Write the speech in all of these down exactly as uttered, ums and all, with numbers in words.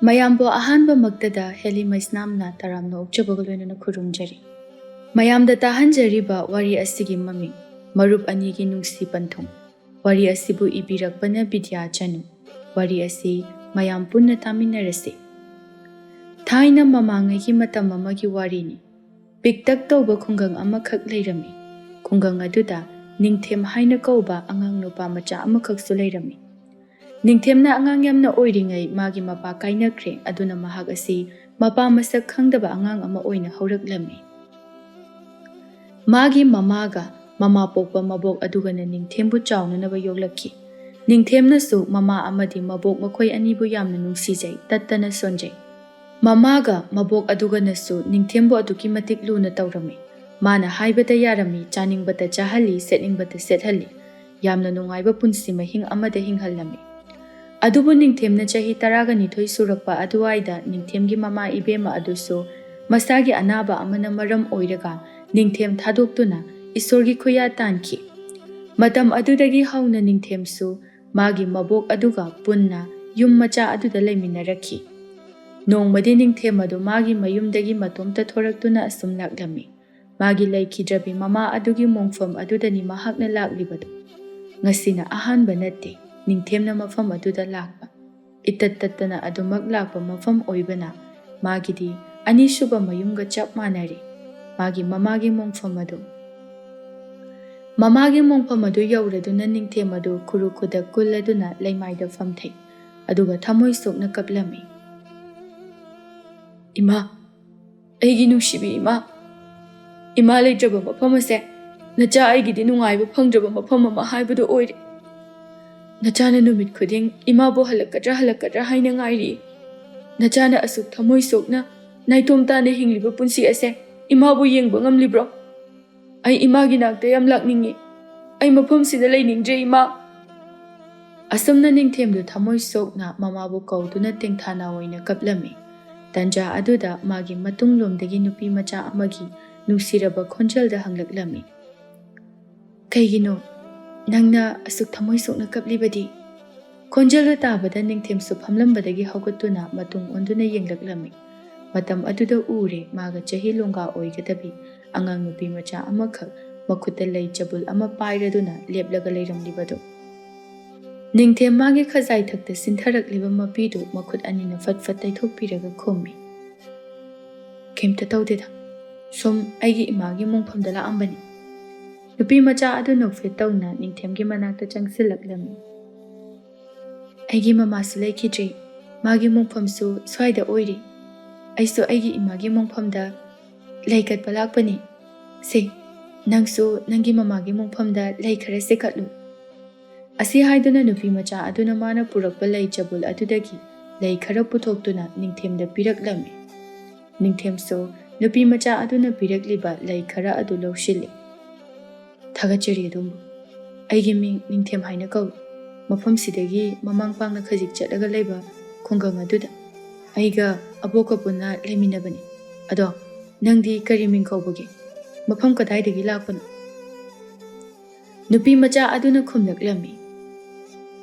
ꯃꯌꯥꯝꯕꯨ ꯑꯍꯥꯟꯕꯃꯛꯇꯗ ꯍꯦꯂꯤ ꯃꯩꯁꯅꯥꯝꯅ ꯇꯔꯥꯝꯅ ꯑꯣꯛꯆꯕꯒ ꯂꯣꯏꯅꯅ ꯈꯨꯔꯨꯝꯖꯔꯤ꯫ ꯃꯌꯥꯝꯗ ꯇꯥꯍꯟꯖꯔꯤꯕ ꯋꯥꯔꯤ ꯑꯁꯤꯒꯤ ꯃꯃꯤꯡ ꯃꯔꯨꯞ ꯑꯅꯤꯒꯤ ꯅꯨꯡꯁꯤ ꯄꯟꯊꯨꯡ꯫ ꯋꯥꯔꯤ ꯑꯁꯤꯕꯨ ꯏꯕꯤꯔꯛꯄꯅ ꯕꯤꯗ꯭ꯌꯥ ꯆꯅꯨ꯫ ꯋꯥꯔꯤ ꯑꯁꯤ ꯃꯌꯥꯝ ꯄꯨꯟꯅ ꯇꯥꯃꯤꯟꯅꯔꯁꯤ꯫ ꯊꯥꯏꯅ ꯃꯃꯥꯡꯉꯩꯒꯤ ꯃꯇꯝ ꯑꯃꯒꯤ ꯋꯥꯔꯤꯅꯤ꯫ ꯄꯤꯛꯇꯛ ꯇꯧꯕ ꯈꯨꯡꯒꯪ ꯑꯃꯈꯛ ꯂꯩꯔꯝꯃꯤ꯫ ꯈꯨꯡꯒꯪ ꯑꯗꯨꯗ ꯅꯤꯡꯊꯦꯝ ꯍꯥꯏꯅ ꯀꯧꯕ ꯑꯉꯥꯡ ꯅꯨꯄꯥ ꯃꯆꯥ ꯑꯃꯈꯛꯁꯨ ꯂꯩꯔꯝꯃꯤ꯫ ꯅꯤꯡꯊꯦꯝꯅ ꯑꯉꯥꯡ ꯌꯥꯝꯅ ꯑꯣꯏꯔꯤꯉꯩ ꯃꯥꯒꯤ ꯃꯄꯥ ꯀꯥꯏꯅꯈ꯭ꯔꯦ, ꯑꯗꯨꯅ ꯃꯍꯥꯛ ꯑꯁꯤ ꯃꯄꯥ ꯃꯁꯛ ꯈꯪꯗꯕ ꯑꯉꯥꯡ ꯑꯃ ꯑꯣꯏꯅ ꯍꯧꯔꯛꯂꯝꯃꯤ꯫ ꯃꯥꯒꯤ ꯃꯃꯥꯒ ꯃꯃꯥ ꯄꯣꯛꯄ ꯃꯕꯣꯛ ꯑꯗꯨꯒꯅ ꯅꯤꯡꯊꯦꯝꯕꯨ ꯆꯥꯎꯅꯅꯕ ꯌꯣꯛꯂꯛꯈꯤ꯫ ꯅꯤꯡꯊꯦꯝꯅꯁꯨ ꯃꯃꯥ ꯑꯃꯗꯤ ꯃꯕꯣꯛ ꯃꯈꯣꯏ ꯑꯅꯤꯕꯨ ꯌꯥꯝꯅ ꯅꯨꯡꯁꯤꯖꯩ, ꯇꯠꯇꯅ ꯁꯣꯟꯖꯩ꯫ ꯃꯃꯥꯒ ꯃꯕꯣꯛ ꯑꯗꯨꯒꯅꯁꯨ ꯅꯤꯡꯊꯦꯝꯕꯨ ꯑꯗꯨꯛꯀꯤ ꯃꯇꯤꯛ ꯂꯨꯅ ꯇꯧꯔꯝꯃꯤ꯫ ꯃꯥꯅ ꯍꯥꯏꯕꯗ ꯌꯥꯔꯝꯃꯤ, ꯆꯥꯅꯤꯡꯕꯇ ꯆꯥꯍꯜꯂꯤ, ꯁꯦꯠꯅꯤꯡꯕꯇ ꯁꯦꯠꯍꯜꯂꯤ꯫ ꯌꯥꯝꯅ ꯅꯨꯡꯉꯥꯏꯕ ꯄꯨꯟꯁꯤ ꯃꯍꯤꯡ ꯑꯃꯗ ꯍꯤꯡꯍꯜꯂꯝꯃꯤ꯫ ꯑꯗꯨꯕꯨ ꯅꯤꯡꯊꯦꯝꯅ ꯆꯍꯤ ꯇꯔꯥꯒ ꯅꯤꯊꯣꯏ ꯁꯨꯔꯛꯄ ꯑꯗꯨꯋꯥꯏꯗ ꯅꯤꯡꯊꯦꯝꯒꯤ ꯃꯃꯥ ꯏꯕꯦꯝꯃ ꯑꯗꯨꯁꯨ ꯃꯁꯥꯒꯤ ꯑꯅꯥꯕ ꯑꯃꯅ ꯃꯔꯝ ꯑꯣꯏꯔꯒ ꯅꯤꯡꯊꯦꯝ ꯊꯥꯗꯣꯛꯇꯨꯅ ꯏꯁꯣꯔꯒꯤ ꯈꯨꯌꯥ ꯇꯥꯟꯈꯤ꯫ ꯃꯇꯝ ꯑꯗꯨꯗꯒꯤ ꯍꯧꯅ ꯅꯤꯡꯊꯦꯝꯁꯨ ꯃꯥꯒꯤ ꯃꯕꯣꯛ ꯑꯗꯨꯒ ꯄꯨꯟꯅ ꯌꯨꯝ ꯃꯆꯥ ꯑꯗꯨꯗ ꯂꯩꯃꯤꯟꯅꯔꯛꯈꯤ꯫ ꯅꯣꯡꯃꯗꯤ ꯅꯤꯡꯊꯦꯝ ꯑꯗꯨ ꯃꯥꯒꯤ ꯃꯌꯨꯝꯗꯒꯤ ꯃꯇꯣꯝꯇ ꯊꯣꯔꯛꯇꯨꯅ ꯑꯁꯨꯝ ꯂꯥꯛꯂꯝꯃꯤ꯫ ꯃꯥꯒꯤ ꯂꯩꯈꯤꯗ꯭ꯔꯕꯤ ꯃꯃꯥ ꯑꯗꯨꯒꯤ ꯃꯣꯡꯐꯝ ꯑꯗꯨꯗꯅꯤ ꯃꯍꯥꯛꯅ ꯂꯥꯛꯂꯤꯕꯗꯨ꯫ ꯉꯁꯤꯅ ꯑꯍꯥꯟꯕ ꯅꯠꯇꯦ ꯅꯤꯡꯊꯦꯝꯅ ꯃꯐꯝ ꯑꯗꯨꯗ ꯂꯥꯛꯄ꯫ ꯏꯇꯠ ꯇꯠꯇꯅ ꯑꯗꯨꯃꯛ ꯂꯥꯛꯄ ꯃꯐꯝ ꯑꯣꯏꯕꯅ ꯃꯥꯒꯤꯗꯤ ꯑꯅꯤꯁꯨꯕ ꯃꯌꯨꯝꯒ ꯆꯞ ꯃꯥꯟꯅꯔꯦ꯫ ꯃꯥꯒꯤ ꯃꯃꯥꯒꯤ ꯃꯣꯡꯐꯝ ꯑꯗꯨ꯫ ꯃꯃꯥꯒꯤ ꯃꯣꯡꯐꯝ ꯑꯗꯨ ꯌꯧꯔꯗꯨꯅ ꯅꯤꯡꯊꯦꯝ ꯑꯗꯨ ꯈꯨꯔꯨ ꯈꯨꯗꯛ ꯀꯨꯜꯂꯗꯨꯅ ꯂꯩꯃꯥꯏꯗ ꯐꯝꯊꯩ꯫ ꯑꯗꯨꯒ ꯊꯃꯣꯏ ꯁꯣꯛꯅ ꯀꯞꯂꯝꯃꯤ꯫ "ꯏꯃꯥ, ꯑꯩꯒꯤ ꯅꯨꯡꯁꯤꯕꯤ ꯏꯃꯥ, ꯏꯃꯥ ꯂꯩꯇ꯭ꯔꯕ ꯃꯐꯝ ꯑꯁꯦ ꯅꯆꯥ ꯑꯩꯒꯤꯗꯤ ꯅꯨꯡꯉꯥꯏꯕ ꯐꯪꯗ꯭ꯔꯕ ꯃꯐꯝ ꯑꯃ ꯍꯥꯏꯕꯗꯨ ꯑꯣꯏꯔꯦ꯫ ꯅꯆꯥꯅ ꯅꯨꯃꯤꯠ ꯈꯨꯗꯤꯡ ꯏꯃꯥꯕꯨ ꯍꯜꯂꯛꯀꯗ꯭ꯔꯥ ꯍꯜꯂꯛꯀꯗ꯭ꯔꯥ ꯍꯥꯏꯅ ꯉꯥꯏꯔꯤ꯫ ꯅꯆꯥꯅ ꯑꯁꯨꯛ ꯊꯃꯣꯏ ꯁꯣꯛꯅ ꯅꯥꯏꯇꯣꯝ ꯇꯥꯅ ꯍꯤꯡꯂꯤꯕ ꯄꯨꯟꯁꯤ ꯑꯁꯦ ꯏꯃꯥꯕꯨ ꯌꯦꯡꯕ ꯉꯝꯂꯤꯕ꯭ꯔꯣ? ꯑꯩ ꯏꯃꯥꯒꯤ ꯅꯥꯛꯇ ꯌꯥꯝ ꯂꯥꯛꯅꯤꯡꯉꯤ꯫ ꯑꯩ ꯃꯐꯝꯁꯤꯗ ꯂꯩꯅꯤꯡꯗ꯭ꯔꯦ ꯏꯃꯥ꯫" ꯑꯁꯨꯝꯅ ꯅꯤꯡꯊꯦꯝꯗꯨ ꯊꯃꯣꯏ ꯁꯣꯛꯅ ꯃꯃꯥꯕꯨ ꯀꯧꯗꯨꯅ ꯇꯦꯡꯊꯥꯅ ꯑꯣꯏꯅ ꯀꯞꯂꯝꯃꯤ꯫ ꯇꯟꯖꯥ ꯑꯗꯨꯗ ꯃꯥꯒꯤ ꯃꯇꯨꯡꯂꯣꯝꯗꯒꯤ ꯅꯨꯄꯤ ꯃꯆꯥ ꯑꯃꯒꯤ ꯅꯨꯡꯁꯤꯔꯕ ꯈꯣꯟꯖꯦꯜꯗ ꯍꯪꯂꯛꯂꯝꯃꯤ, "ꯀꯩꯒꯤꯅꯣ ꯅꯪꯅ ꯑꯁꯨꯛ ꯊꯃꯣꯏ ꯁꯣꯛꯅ ꯀꯞꯂꯤꯕꯗꯤ?" ꯈꯣꯟꯖꯦꯜꯗꯨ ꯇꯥꯕꯗ ꯅꯤꯡꯊꯦꯝꯁꯨ ꯐꯝꯂꯝꯕꯗꯒꯤ ꯍꯧꯒꯠꯇꯨꯅ ꯃꯇꯨꯡ ꯑꯣꯟꯗꯨꯅ ꯌꯦꯡꯂꯛꯂꯝꯃꯤ꯫ ꯃꯇꯝ ꯑꯗꯨꯗ ꯎꯔꯦ ꯃꯥꯒ ꯆꯍꯤ ꯂꯣꯡꯒꯥ ꯑꯣꯏꯒꯗꯕꯤ ꯑꯉꯥꯡ ꯅꯨꯄꯤ ꯃꯆꯥ ꯑꯃꯈꯛ ꯃꯈꯨꯠꯇ ꯂꯩ ꯆꯕꯨꯜ ꯑꯃ ꯄꯥꯏꯔꯗꯨꯅ ꯂꯦꯞꯂꯒ ꯂꯩꯔꯝꯂꯤꯕꯗꯨ꯫ ꯅꯤꯡꯊꯦꯝ ꯃꯥꯒꯤ ꯈꯖꯥꯏ ꯊꯛꯇ ꯁꯤꯟꯊꯔꯛꯂꯤꯕ ꯃꯄꯤꯗꯨ ꯃꯈꯨꯠ ꯑꯅꯤꯅ ꯐꯠ ꯐꯠ ꯇꯩꯊꯣꯛꯄꯤꯔꯒ ꯈꯨꯝꯃꯤ, "ꯀꯩꯝꯇ ꯇꯧꯗꯦꯗ, ꯁꯨꯝ ꯑꯩꯒꯤ ꯏꯃꯥꯒꯤ ꯃꯣꯡꯐꯝꯗ ꯂꯥꯛꯑꯝꯕꯅꯤ꯫" ꯅꯨꯄꯤ ꯃꯆꯥ ꯑꯗꯨ ꯅꯣꯛꯐꯦꯠ ꯇꯧꯅ ꯅꯤꯡꯊꯦꯝꯒꯤ ꯃꯅꯥꯛꯇ ꯆꯪꯁꯤꯜꯂꯛꯂꯝꯃꯤ꯫ "ꯑꯩꯒꯤ ꯃꯃꯥꯁꯨ ꯂꯩꯈꯤꯗ꯭ꯔꯦ, ꯃꯥꯒꯤ ꯃꯣꯡꯐꯝꯁꯨ ꯁ꯭ꯋꯥꯏꯗ ꯑꯣꯏꯔꯦ꯫ ꯑꯩꯁꯨ ꯑꯩꯒꯤ ꯏꯃꯥꯒꯤ ꯃꯣꯡꯐꯝꯗ ꯂꯩ ꯀꯠꯄ ꯂꯥꯛꯄꯅꯤ꯫ ꯁꯦ, ꯅꯪꯁꯨ ꯅꯪꯒꯤ ꯃꯃꯥꯒꯤ ꯃꯣꯡꯐꯝꯗ ꯂꯩ ꯈꯔ ꯁꯦ ꯀꯠꯂꯨ꯫" ꯑꯁꯤ ꯍꯥꯏꯗꯨꯅ ꯅꯨꯄꯤ ꯃꯆꯥ ꯑꯗꯨꯅ ꯃꯥꯅ ꯄꯨꯔꯛꯄ ꯂꯩ ꯆꯕꯨꯜ ꯑꯗꯨꯗꯒꯤ ꯂꯩ ꯈꯔ ꯄꯨꯊꯣꯛꯇꯨꯅ ꯅꯤꯡꯊꯦꯝꯗ ꯄꯤꯔꯛꯂꯝꯃꯤ꯫ ꯅꯤꯡꯊꯦꯝꯁꯨ ꯅꯨꯄꯤ ꯃꯆꯥ ꯑꯗꯨꯅ ꯄꯤꯔꯛꯂꯤꯕ ꯂꯩ ꯈꯔ ꯑꯗꯨ ꯂꯧꯁꯤꯜꯂꯤ꯫ "ꯊꯥꯒꯠꯆꯔꯤ ꯑꯗꯣꯝꯕꯨ꯫ ꯑꯩꯒꯤ ꯃꯤꯡ ꯅꯤꯡꯊꯦꯝ ꯍꯥꯏꯅ ꯀꯧꯏ꯫ ꯃꯐꯝꯁꯤꯗꯒꯤ ꯃꯃꯥꯡ ꯄꯥꯡꯅ ꯈꯖꯤꯛ ꯆꯠꯂꯒ ꯂꯩꯕ ꯈꯨꯡꯒꯪ ꯑꯗꯨꯗ ꯑꯩꯒ ꯑꯕꯣꯛꯀ ꯄꯨꯟꯅ ꯂꯩꯃꯤꯟꯅꯕꯅꯤ꯫ ꯑꯗꯣ, ꯅꯪꯗꯤ ꯀꯔꯤ ꯃꯤꯡ ꯀꯧꯕꯒꯦ? ꯃꯐꯝ ꯀꯗꯥꯏꯗꯒꯤ ꯂꯥꯛꯄꯅꯣ?" ꯅꯨꯄꯤ ꯃꯆꯥ ꯑꯗꯨꯅ ꯈꯨꯝꯂꯛꯂꯝꯃꯤ,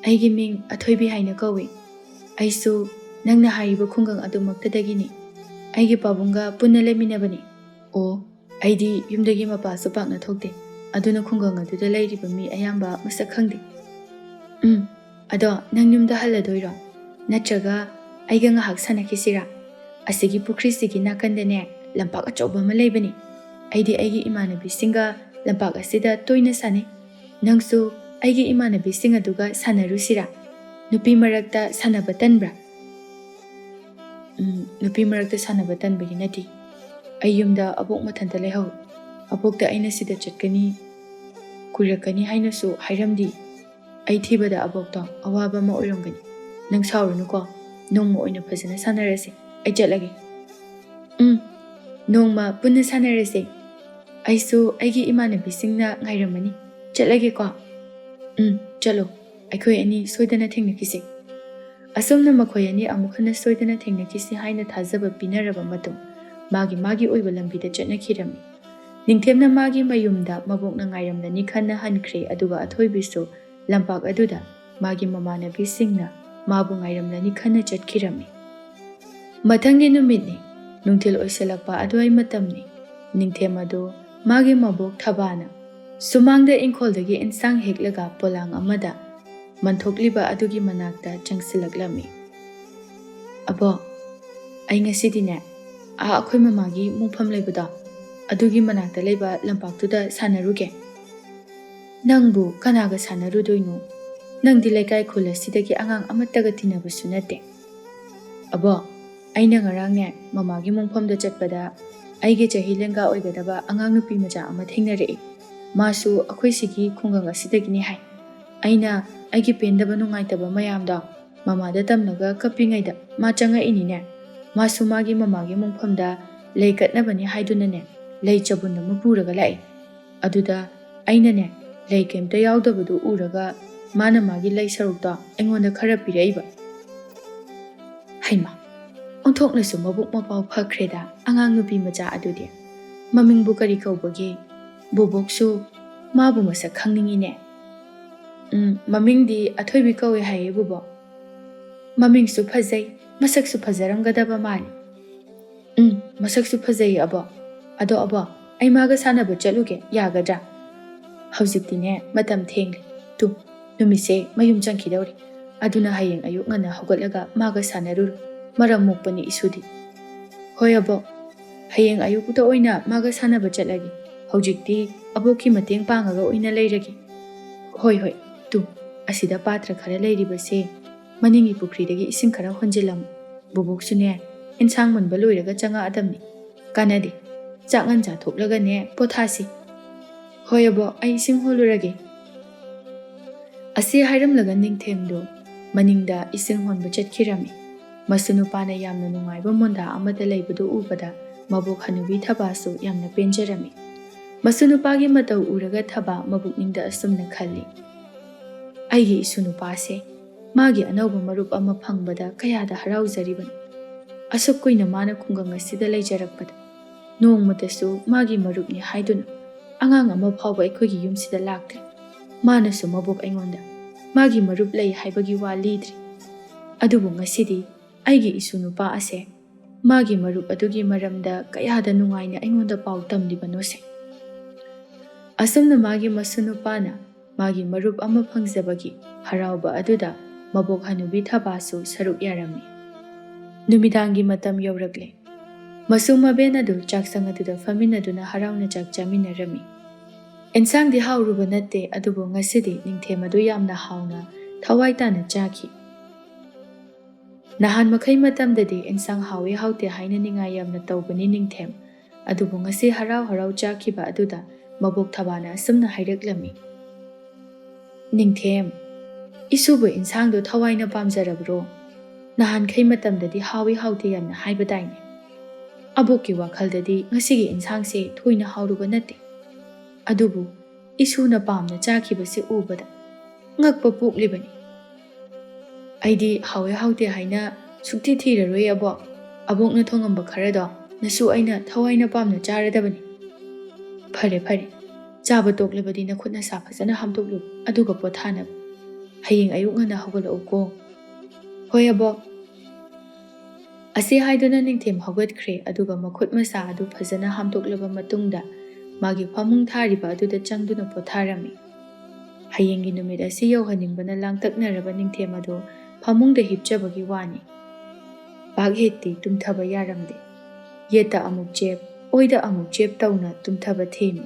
"ꯑꯩꯒꯤ ꯃꯤꯡ ꯑꯊꯣꯏꯕꯤ ꯍꯥꯏꯅ ꯀꯧꯏ꯫ ꯑꯩꯁꯨ ꯅꯪꯅ ꯍꯥꯏꯔꯤꯕ ꯈꯨꯡꯒꯪ ꯑꯗꯨꯃꯛꯇꯗꯒꯤꯅꯤ꯫ ꯑꯩꯒꯤ ꯄꯥꯕꯨꯡꯒ ꯄꯨꯟꯅ ꯂꯩꯃꯤꯟꯅꯕꯅꯤ꯫" "ꯑꯣ, ꯑꯩꯗꯤ ꯌꯨꯝꯗꯒꯤ ꯃꯄꯥꯁꯨ ꯄꯥꯛꯅ ꯊꯣꯛꯇꯦ, ꯑꯗꯨꯅ ꯈꯨꯡꯒꯪ ꯑꯗꯨꯗ ꯂꯩꯔꯤꯕ ꯃꯤ ꯑꯌꯥꯝꯕ ꯃꯁꯛ ꯈꯪꯗꯦ꯫" "ꯎꯝ, ꯑꯗꯣ ꯅꯪ ꯌꯨꯝꯗ ꯍꯜꯂꯗꯣꯏꯔꯣ? ꯅꯠꯇ꯭ꯔꯒ ꯑꯩꯒ ꯉꯥꯏꯍꯥꯛ ꯁꯥꯟꯅꯈꯤꯁꯤꯔꯥ? ꯑꯁꯤꯒꯤ ꯄꯨꯈ꯭ꯔꯤꯁꯤꯒꯤ ꯅꯥꯀꯟꯗꯅꯦ ꯂꯝꯄꯥꯛ ꯑꯆꯧꯕ ꯑꯃ ꯂꯩꯕꯅꯤ꯫ ꯑꯩꯗꯤ ꯑꯩꯒꯤ ꯏꯃꯥꯟꯅꯕꯤꯁꯤꯡꯒ ꯂꯝꯄꯥꯛ ꯑꯁꯤꯗ ꯇꯣꯏꯅ ꯁꯥꯟꯅꯩ꯫ ꯅꯪꯁꯨ ꯑꯩꯒꯤ ꯏꯃꯥꯟꯅꯕꯤꯁꯤꯡ ꯑꯗꯨꯒ ꯁꯥꯟꯅꯔꯨꯁꯤꯔꯥ? ꯅꯨꯄꯤ ꯃꯔꯛꯇ ꯁꯥꯟꯅꯕ ꯇꯟꯕ꯭ꯔꯥ?" "ꯎꯝ, ꯅꯨꯄꯤ ꯃꯔꯛꯇ ꯁꯥꯟꯅꯕ ꯇꯟꯕꯒꯤ ꯅꯠꯇꯦ꯫ ꯑꯩ ꯌꯨꯝꯗ ꯑꯕꯣꯛ ꯃꯊꯟꯇ ꯂꯩꯍꯧꯏ꯫ ꯑꯕꯣꯛꯇ ꯑꯩꯅ ꯁꯤꯗ ꯆꯠꯀꯅꯤ, ꯀꯨꯏꯔꯛꯀꯅꯤ ꯍꯥꯏꯅꯁꯨ ꯍꯥꯏꯔꯝꯗꯦ꯫ ꯑꯩ ꯊꯤꯕꯗ ꯑꯕꯣꯛꯇꯣ ꯑꯋꯥꯕ ꯑꯃ ꯑꯣꯏꯔꯝꯒꯅꯤ꯫ ꯅꯪ ꯁꯥꯎꯔꯨꯅꯨꯀꯣ꯫ ꯅꯣꯡꯃ ꯑꯣꯏꯅ ꯐꯖꯅ ꯁꯥꯟꯅꯔꯁꯤ꯫ ꯑꯩ ꯆꯠꯂꯒꯦ꯫" "ꯎꯝ, ꯅꯣꯡꯃ ꯄꯨꯟꯅ ꯁꯥꯟꯅꯔꯁꯦ꯫ ꯑꯩꯁꯨ ꯑꯩꯒꯤ ꯏꯃꯥꯟꯅꯕꯤꯁꯤꯡꯅ ꯉꯥꯏꯔꯝꯃꯅꯤ꯫ ꯆꯠꯂꯒꯦꯀꯣ꯫" "ꯎꯝ, ꯆꯠꯂꯣ꯫ ꯑꯩꯈꯣꯏ ꯑꯅꯤ ꯁꯣꯏꯗꯅ ꯊꯦꯡꯅꯈꯤꯁꯦ꯫" ꯑꯁꯨꯝꯅ ꯃꯈꯣꯏ ꯑꯅꯤ ꯑꯃꯨꯛ ꯍꯟꯅ ꯁꯣꯏꯗꯅ ꯊꯦꯡꯅꯈꯤꯁꯤ ꯍꯥꯏꯅ ꯊꯥꯖꯕ ꯄꯤꯅꯔꯕ ꯃꯇꯨꯡ, ꯃꯥꯒꯤ ꯃꯥꯒꯤ ꯑꯣꯏꯕ ꯂꯝꯕꯤꯗ ꯆꯠꯅꯈꯤꯔꯝꯃꯤ꯫ ꯅꯤꯡꯊꯦꯝꯅ ꯃꯥꯒꯤ ꯃꯌꯨꯝꯗ ꯃꯕꯣꯛꯅ ꯉꯥꯏꯔꯝꯂꯅꯤ ꯈꯟꯅ ꯍꯟꯈ꯭ꯔꯦ, ꯑꯗꯨꯒ ꯑꯊꯣꯏꯕꯤꯁꯨ ꯂꯝꯄꯥꯛ ꯑꯗꯨꯗ ꯃꯥꯒꯤ ꯃꯃꯥꯟꯅꯕꯤꯁꯤꯡꯅ ꯃꯥꯕꯨ ꯉꯥꯏꯔꯝꯂꯅꯤ ꯈꯟꯅ ꯆꯠꯈꯤꯔꯝꯃꯤ꯫ ꯃꯊꯪꯒꯤ ꯅꯨꯃꯤꯠꯅꯤ꯫ ꯅꯨꯡꯊꯤꯜ ꯑꯣꯏꯁꯤꯜꯂꯛꯄ ꯑꯗꯨꯋꯥꯏ ꯃꯇꯝꯅꯤ꯫ ꯅꯤꯡꯊꯦꯝ ꯑꯗꯨ ꯃꯥꯒꯤ ꯃꯕꯣꯛ ꯊꯕꯥꯅ ꯁꯨꯃꯥꯡꯗ ꯏꯪꯈꯣꯜꯗꯒꯤ ꯏꯟꯁꯥꯡ ꯍꯦꯛꯂꯒ ꯄꯣꯂꯥꯡ ꯑꯃꯗ ꯃꯟꯊꯣꯛꯂꯤꯕ ꯑꯗꯨꯒꯤ ꯃꯅꯥꯛꯇ ꯆꯪꯁꯤꯜꯂꯛꯂꯝꯃꯤ꯫ "ꯑꯕꯣ, ꯑꯩ ꯉꯁꯤꯗꯤꯅꯦ, ꯑꯥ ꯑꯩꯈꯣꯏ ꯃꯃꯥꯒꯤ ꯃꯣꯡꯐꯝ ꯂꯩꯕꯗꯣ, ꯑꯗꯨꯒꯤ ꯃꯅꯥꯛꯇ ꯂꯩꯕ ꯂꯝꯄꯥꯛꯇꯨꯗ ꯁꯥꯟꯅꯔꯨꯒꯦ꯫" "ꯅꯪꯕꯨ ꯀꯅꯥꯒ ꯁꯥꯟꯅꯔꯨꯗꯣꯏꯅꯣ? ꯅꯪꯗꯤ ꯂꯩꯀꯥꯏ ꯈꯨꯜ ꯑꯁꯤꯗꯒꯤ ꯑꯉꯥꯡ ꯑꯃꯠꯇꯒ ꯇꯤꯟꯅꯕꯁꯨ ꯅꯠꯇꯦ꯫" "ꯑꯕꯣ, ꯑꯩꯅ ꯉꯔꯥꯡꯅꯦ, ꯃꯃꯥꯒꯤ ꯃꯣꯡꯐꯝꯗ ꯆꯠꯄꯗ ꯑꯩꯒꯤ ꯆꯍꯤ ꯂꯦꯡꯒꯥ ꯑꯣꯏꯒꯗꯕ ꯑꯉꯥꯡ ꯅꯨꯄꯤ ꯃꯆꯥ ꯑꯃ ꯊꯦꯡꯅꯔꯛꯏ꯫ ꯃꯥꯁꯨ ꯑꯩꯈꯣꯏ ꯁꯤꯒꯤ ꯈꯨꯡꯒꯪ ꯑꯁꯤꯗꯒꯤꯅꯤ ꯍꯥꯏ꯫ ꯑꯩꯅ ꯑꯩꯒꯤ ꯄꯦꯟꯗꯕ ꯅꯨꯡꯉꯥꯏꯇꯕ ꯃꯌꯥꯝꯗꯣ ꯃꯃꯥꯗ ꯇꯝꯂꯒ ꯀꯞꯄꯤꯉꯩꯗ ꯃꯥ ꯆꯪꯉꯛꯏꯅꯤꯅꯦ꯫ ꯃꯥꯁꯨ ꯃꯥꯒꯤ ꯃꯃꯥꯒꯤ ꯃꯣꯡꯐꯝꯗ ꯂꯩ ꯀꯠꯅꯕꯅꯤ ꯍꯥꯏꯗꯨꯅꯅꯦ, ꯂꯩ ꯆꯕꯨꯟ ꯑꯃ ꯄꯨꯔꯒ ꯂꯥꯛꯏ꯫ ꯑꯗꯨꯗ ꯑꯩꯅꯅꯦ, ꯂꯩ ꯀꯩꯝꯇ ꯌꯥꯎꯗꯕꯗꯨ ꯎꯔꯒ ꯃꯥꯅ ꯃꯥꯒꯤ ꯂꯩ ꯁꯔꯨꯛꯇꯣ ꯑꯩꯉꯣꯟꯗ ꯈꯔ ꯄꯤꯔꯛꯏꯕ꯫" ꯍꯩꯃꯥ, ꯑꯣꯟꯊꯣꯛꯅꯁꯨ ꯃꯕꯨꯛ ꯃꯄꯥꯎ ꯐꯈ꯭ꯔꯦꯗ ꯑꯉꯥꯡ ꯅꯨꯄꯤ ꯃꯆꯥ ꯑꯗꯨꯗꯤ꯫ ꯃꯃꯤꯡꯕꯨ ꯀꯔꯤ ꯀꯧꯕꯒꯦ? ꯕꯣꯕꯣꯛꯁꯨ ꯃꯥꯕꯨ ꯃꯁꯛ ꯈꯪꯅꯤꯡꯉꯤꯅꯦ꯫ "ꯎꯝ, ꯃꯃꯤꯡꯗꯤ ꯑꯊꯣꯏꯕꯤ ꯀꯧꯏ ꯍꯥꯏꯌꯦ, ꯕꯣꯕꯣꯛ꯫" "ꯃꯃꯤꯡꯁꯨ ꯐꯖꯩ, ꯃꯁꯛꯁꯨ ꯐꯖꯔꯝꯒꯗꯕ ꯃꯥꯜꯂꯤ꯫" "ꯎꯝ, ꯃꯁꯛꯁꯨ ꯐꯖꯩꯌꯦ, ꯑꯕꯣ꯫ ꯑꯗꯣ ꯑꯕꯣ, ꯑꯩ ꯃꯥꯒ ꯁꯥꯟꯅꯕ ꯆꯠꯂꯨꯒꯦ, ꯌꯥꯒꯗ꯭ꯔꯥ?" "ꯍꯧꯖꯤꯛꯇꯤꯅꯦ, ꯃꯇꯝ ꯊꯦꯡꯂꯦ꯫ ꯇꯨ, ꯅꯨꯃꯤꯠꯁꯦ ꯃꯌꯨꯝ ꯆꯪꯈꯤꯗꯧꯔꯦ꯫ ꯑꯗꯨꯅ ꯍꯌꯦꯡ ꯑꯌꯨꯛ ꯉꯟꯅ ꯍꯧꯒꯠꯂꯒ ꯃꯥꯒ ꯁꯥꯟꯅꯔꯨꯔꯣ꯫ ꯃꯔꯝ ꯃꯣꯛꯄꯅꯤ ꯏꯁꯨꯗꯤ꯫" "ꯍꯣꯏ ꯑꯕꯣ, ꯍꯌꯦꯡ ꯑꯌꯨꯛꯇ ꯑꯣꯏꯅ ꯃꯥꯒ ꯁꯥꯟꯅꯕ ꯆꯠꯂꯒꯦ꯫ ꯍꯧꯖꯤꯛꯇꯤ ꯑꯕꯣꯛꯀꯤ ꯃꯇꯦꯡ ꯄꯥꯡꯉꯒ ꯑꯣꯏꯅ ꯂꯩꯔꯒꯦ꯫" "ꯍꯣꯏ, ꯍꯣꯏ, ꯇꯨ, ꯑꯁꯤꯗ ꯄꯥꯇ꯭ꯔ ꯈꯔ ꯂꯩꯔꯤꯕꯁꯦ, ꯃꯅꯤꯡꯒꯤ ꯄꯨꯈ꯭ꯔꯤꯗꯒꯤ ꯏꯁꯤꯡ ꯈꯔ ꯍꯣꯟꯖꯤꯜꯂꯝꯃꯨ꯫ ꯕꯣꯕꯣꯛꯁꯨꯅꯦ, ꯏꯟꯁꯥꯡ ꯃꯨꯟꯕ ꯂꯣꯏꯔꯒ ꯆꯪꯉꯛꯑꯗꯝꯅꯤ꯫ ꯀꯥꯟꯅꯗꯦ, ꯆꯥꯛ ꯉꯟ ꯆꯥꯊꯣꯛꯂꯒꯅꯦ ꯄꯣꯊꯥꯁꯤ꯫" "ꯍꯣꯏ ꯑꯕꯣ, ꯑꯩ ꯏꯁꯤꯡ ꯍꯣꯜꯂꯨꯔꯒꯦ꯫" ꯑꯁꯤ ꯍꯥꯏꯔꯝꯂꯒ ꯅꯤꯡꯊꯦꯝꯗꯨ ꯃꯅꯤꯡꯗ ꯏꯁꯤꯡ ꯍꯣꯟꯕ ꯆꯠꯈꯤꯔꯝꯃꯤ꯫ ꯃꯁꯨ ꯅꯨꯄꯥꯅ ꯌꯥꯝꯅ ꯅꯨꯡꯉꯥꯏꯕ ꯃꯣꯟꯗꯥ ꯑꯃꯗ ꯂꯩꯕꯗꯨ ꯎꯕꯗ ꯃꯕꯣꯛ ꯍꯅꯨꯕꯤ ꯊꯕꯥꯁꯨ ꯌꯥꯝꯅ ꯄꯦꯟꯖꯔꯝꯃꯤ꯫ ꯃꯁꯨ ꯅꯨꯄꯥꯒꯤ ꯃꯇꯧ ꯎꯔꯒ ꯊꯕꯥ ꯃꯕꯨꯛꯅꯤꯡꯗ ꯑꯁꯨꯝꯅ ꯈꯜꯂꯤ, "ꯑꯩꯒꯤ ꯏꯁꯨ ꯅꯨꯄꯥꯁꯦ ꯃꯥꯒꯤ ꯑꯅꯧꯕ ꯃꯔꯨꯞ ꯑꯃ ꯐꯪꯕꯗ ꯀꯌꯥꯗ ꯍꯔꯥꯎꯖꯔꯤꯕꯅꯣ꯫ ꯑꯁꯨꯛ ꯀꯨꯏꯅ ꯃꯥꯅ ꯈꯨꯡꯒꯪ ꯑꯁꯤꯗ ꯂꯩꯖꯔꯛꯄꯗ ꯅꯣꯡꯃꯇꯁꯨ ꯃꯥꯒꯤ ꯃꯔꯨꯞꯅꯤ ꯍꯥꯏꯗꯨꯅ ꯑꯉꯥꯡ ꯑꯃ ꯐꯥꯎꯕ ꯑꯩꯈꯣꯏꯒꯤ ꯌꯨꯝꯁꯤꯗ ꯂꯥꯛꯇ꯭ꯔꯤ꯫ ꯃꯥꯅꯁꯨ ꯃꯕꯣꯛ ꯑꯩꯉꯣꯟꯗ ꯃꯥꯒꯤ ꯃꯔꯨꯞ ꯂꯩ ꯍꯥꯏꯕꯒꯤ ꯋꯥ ꯂꯤꯗ꯭ꯔꯤ꯫ ꯑꯗꯨꯕꯨ ꯉꯁꯤꯗꯤ ꯑꯩꯒꯤ ꯏꯁꯨ ꯅꯨꯄꯥ ꯑꯁꯦ ꯃꯥꯒꯤ ꯃꯔꯨꯞ ꯑꯗꯨꯒꯤ ꯃꯔꯝꯗ ꯀꯌꯥꯗ ꯅꯨꯡꯉꯥꯏꯅ ꯑꯩꯉꯣꯟꯗ ꯄꯥꯎ ꯇꯝꯂꯤꯕꯅꯣꯁꯦ꯫ ꯑꯁꯨꯝꯅ ꯃꯥꯒꯤ ꯃꯁꯨ ꯅꯨꯄꯥꯅ ꯃꯥꯒꯤ ꯃꯔꯨꯞ ꯑꯃ ꯐꯪꯖꯕꯒꯤ ꯍꯔꯥꯎꯕ ꯑꯗꯨꯗ ꯃꯕꯣꯛ ꯍꯅꯨꯕꯤ ꯊꯕꯥꯁꯨ ꯁꯔꯨꯛ ꯌꯥꯔꯝꯃꯤ꯫ ꯅꯨꯃꯤꯗꯥꯡꯒꯤ ꯃꯇꯝ ꯌꯧꯔꯛꯂꯦ꯫ ꯃꯁꯨ ꯃꯕꯦꯟ ꯑꯗꯨ ꯆꯥꯛꯁꯪ ꯑꯗꯨꯗ ꯐꯝꯃꯤꯟꯅꯗꯨꯅ ꯍꯔꯥꯎꯅ ꯆꯥꯛ ꯆꯥꯃꯤꯟꯅꯔꯝꯃꯤ꯫ ꯑꯦꯟꯁꯥꯡꯗꯤ ꯍꯥꯎꯔꯨꯕ ꯅꯠꯇꯦ, ꯑꯗꯨꯕꯨ ꯉꯁꯤꯗꯤ ꯅꯤꯡꯊꯦꯝ ꯑꯗꯨ ꯌꯥꯝꯅ ꯍꯥꯎꯅ ꯊꯋꯥꯏ ꯇꯥꯅ ꯆꯥꯈꯤ꯫ ꯅꯍꯥꯟ ꯃꯈꯩ ꯃꯇꯝꯗꯗꯤ ꯑꯦꯟꯁꯥꯡ ꯍꯥꯎꯏ ꯍꯥꯎꯇꯦ ꯍꯥꯏꯅ ꯅꯤꯡꯉꯥꯏ ꯌꯥꯝꯅ ꯇꯧꯕꯅꯤ ꯅꯤꯡꯊꯦꯝ, ꯑꯗꯨꯕꯨ ꯉꯁꯤ ꯍꯔꯥꯎ ꯍꯔꯥꯎ ꯆꯥꯈꯤꯕ ꯑꯗꯨꯗ ꯃꯕꯣꯛ ꯊꯕꯥꯅ ꯑꯁꯨꯝꯅ ꯍꯥꯏꯔꯛꯂꯝꯃꯤ꯫ ꯅꯤꯡꯊꯦꯝ, ꯏꯁꯨꯕꯨ ꯏꯟꯁꯥꯡꯗꯣ ꯊꯋꯥꯏꯅ ꯄꯥꯝꯖꯔꯕ꯭ꯔꯣ? ꯅꯍꯥꯟꯈꯩ ꯃꯇꯝꯗꯗꯤ ꯍꯥꯎꯏ ꯍꯥꯎꯇꯦ ꯌꯥꯝꯅ ꯍꯥꯏꯕꯗꯥꯏꯅꯦ? ꯑꯕꯣꯛꯀꯤ ꯋꯥꯈꯜꯗꯗꯤ ꯉꯁꯤꯒꯤ ꯏꯟꯁꯥꯡꯁꯦ ꯊꯣꯏꯅ ꯍꯥꯎꯔꯨꯕ ꯅꯠꯇꯦ꯫ ꯑꯗꯨꯕꯨ ꯏꯁꯨꯅ ꯄꯥꯝꯅ ꯆꯥꯈꯤꯕꯁꯤ ꯎꯕꯗ ꯉꯛꯄ ꯄꯣꯛꯂꯤꯕꯅꯤ꯫ ꯑꯩꯗꯤ ꯍꯥꯎꯏ ꯍꯥꯎꯇꯦ ꯍꯥꯏꯅ ꯁꯨꯛꯊꯤ ꯊꯤꯔꯔꯣꯏ ꯑꯕꯣꯛ꯫ ꯑꯕꯣꯛꯅ ꯊꯣꯡꯉꯝꯕ ꯈꯔꯗꯣ ꯅꯁꯨ ꯑꯩꯅ ꯊꯋꯥꯏꯅ ꯄꯥꯝꯅ ꯆꯥꯔꯗꯕꯅꯤ꯫ ꯐꯔꯦ ꯐꯔꯦ, ꯆꯥꯕ ꯇꯣꯛꯂꯕꯗꯤ ꯅꯈꯨꯠ ꯅꯁꯥ ꯐꯖꯅ ꯍꯥꯝꯗꯣꯛꯂꯨ, ꯑꯗꯨꯒ ꯄꯣꯊꯥꯅꯕ꯫ ꯍꯌꯦꯡ ꯑꯌꯨꯛ ꯉꯟꯅ ꯍꯧꯒꯠꯂꯛꯎꯀꯣ꯫ ꯍꯣꯏ ꯑꯕꯣꯛ꯫ ꯑꯁꯤ ꯍꯥꯏꯗꯨꯅ ꯅꯤꯡꯊꯦꯝ ꯍꯧꯒꯠꯈ꯭ꯔꯦ, ꯑꯗꯨꯒ ꯃꯈꯨꯠ ꯃꯁꯥ ꯑꯗꯨ ꯐꯖꯅ ꯍꯥꯝꯗꯣꯛꯂꯕ ꯃꯇꯨꯡꯗ ꯃꯥꯒꯤ ꯐꯃꯨꯡ ꯊꯥꯔꯤꯕ ꯑꯗꯨꯗ ꯆꯪꯗꯨꯅ ꯄꯣꯊꯥꯔꯝꯃꯤ꯫ ꯍꯌꯦꯡꯒꯤ ꯅꯨꯃꯤꯠ ꯑꯁꯤ ꯌꯧꯍꯟꯅꯤꯡꯕꯅ ꯂꯥꯡꯇꯛꯅꯔꯕ ꯅꯤꯡꯊꯦꯝ ꯑꯗꯨ ꯐꯃꯨꯡꯗ ꯍꯤꯞꯆꯕꯒꯤ ꯋꯥꯅꯤ꯫ ꯄꯥꯛ ꯍꯦꯛꯇꯤ ꯇꯨꯝꯊꯕ ꯌꯥꯔꯝꯗꯦ꯫ ꯌꯦꯠꯇ ꯑꯃꯨꯛ ꯆꯦꯞ, ꯑꯣꯏꯗ ꯑꯃꯨꯛ ꯆꯦꯞ ꯇꯧꯅ ꯇꯨꯝꯊꯕ ꯊꯦꯝꯃꯤ꯫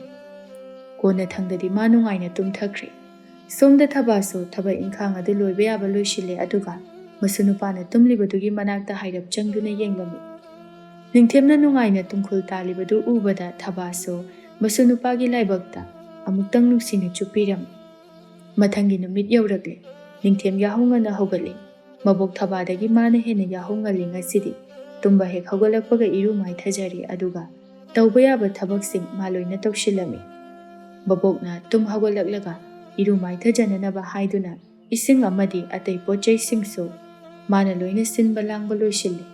ꯀꯣꯟꯅꯊꯪꯗꯗꯤ ꯃꯥ ꯅꯨꯡꯉꯥꯏꯅ ꯇꯨꯝꯊꯈ꯭ꯔꯦ꯫ ꯁꯣꯝꯗ ꯊꯕꯥꯁꯨ ꯊꯕꯛ ꯏꯪꯈꯥꯡ ꯑꯗꯨ ꯂꯣꯏꯕ ꯌꯥꯕ ꯂꯣꯏꯁꯤꯜꯂꯦ, ꯑꯗꯨꯒ ꯃꯁꯨ ꯅꯨꯄꯥꯅ ꯇꯨꯝꯂꯤꯕꯗꯨꯒꯤ ꯃꯅꯥꯛꯇ ꯍꯥꯏꯔꯞ ꯆꯪꯗꯨꯅ ꯌꯦꯡꯂꯝꯃꯤ꯫ ꯅꯤꯡꯊꯦꯝꯅ ꯅꯨꯡꯉꯥꯏꯅ ꯇꯨꯝꯈꯨꯜ ꯇꯥꯜꯂꯤꯕꯗꯨ ꯎꯕꯗ ꯊꯕꯥꯁꯨ ꯃꯁꯨ ꯅꯨꯄꯥꯒꯤ ꯂꯥꯏꯕꯛꯇ ꯑꯃꯨꯛꯇꯪ ꯅꯨꯡꯁꯤꯅ ꯆꯨꯞꯄꯤꯔꯝꯃꯤ꯫ ꯃꯊꯪꯒꯤ ꯅꯨꯃꯤꯠ ꯌꯧꯔꯛꯂꯦ꯫ ꯅꯤꯡꯊꯦꯝ ꯌꯥꯍꯧ ꯉꯟꯅ ꯍꯧꯒꯠꯂꯤ꯫ ꯃꯕꯣꯛ ꯊꯕꯥꯗꯒꯤ ꯃꯥꯅ ꯍꯦꯟꯅ ꯌꯥꯍꯧ ꯉꯜꯂꯤ ꯉꯁꯤꯗꯤ꯫ ꯇꯨꯝꯕ ꯍꯦꯛ ꯍꯧꯒꯠꯂꯛꯄꯒ ꯏꯔꯨ ꯃꯥꯏꯊꯖꯔꯦ, ꯑꯗꯨꯒ ꯇꯧꯕ ꯌꯥꯕ ꯊꯕꯛꯁꯤꯡ ꯃꯥ ꯂꯣꯏꯅ ꯇꯧꯁꯤꯜꯂꯝꯃꯤ꯫ ꯃꯕꯣꯛꯅ ꯇꯨꯝ ꯍꯧꯒꯠꯂꯛꯂꯒ ꯏꯔꯨ ꯃꯥꯏꯊꯖꯅꯅꯕ ꯍꯥꯏꯗꯨꯅ ꯏꯁꯤꯡ ꯑꯃꯗꯤ ꯑꯇꯩ ꯄꯣꯠ ꯆꯩꯁꯤꯡꯁꯨ ꯃꯥꯅ ꯂꯣꯏꯅ ꯁꯤꯟꯕ ꯂꯥꯡꯕ ꯂꯣꯏꯁꯤꯜꯂꯤ꯫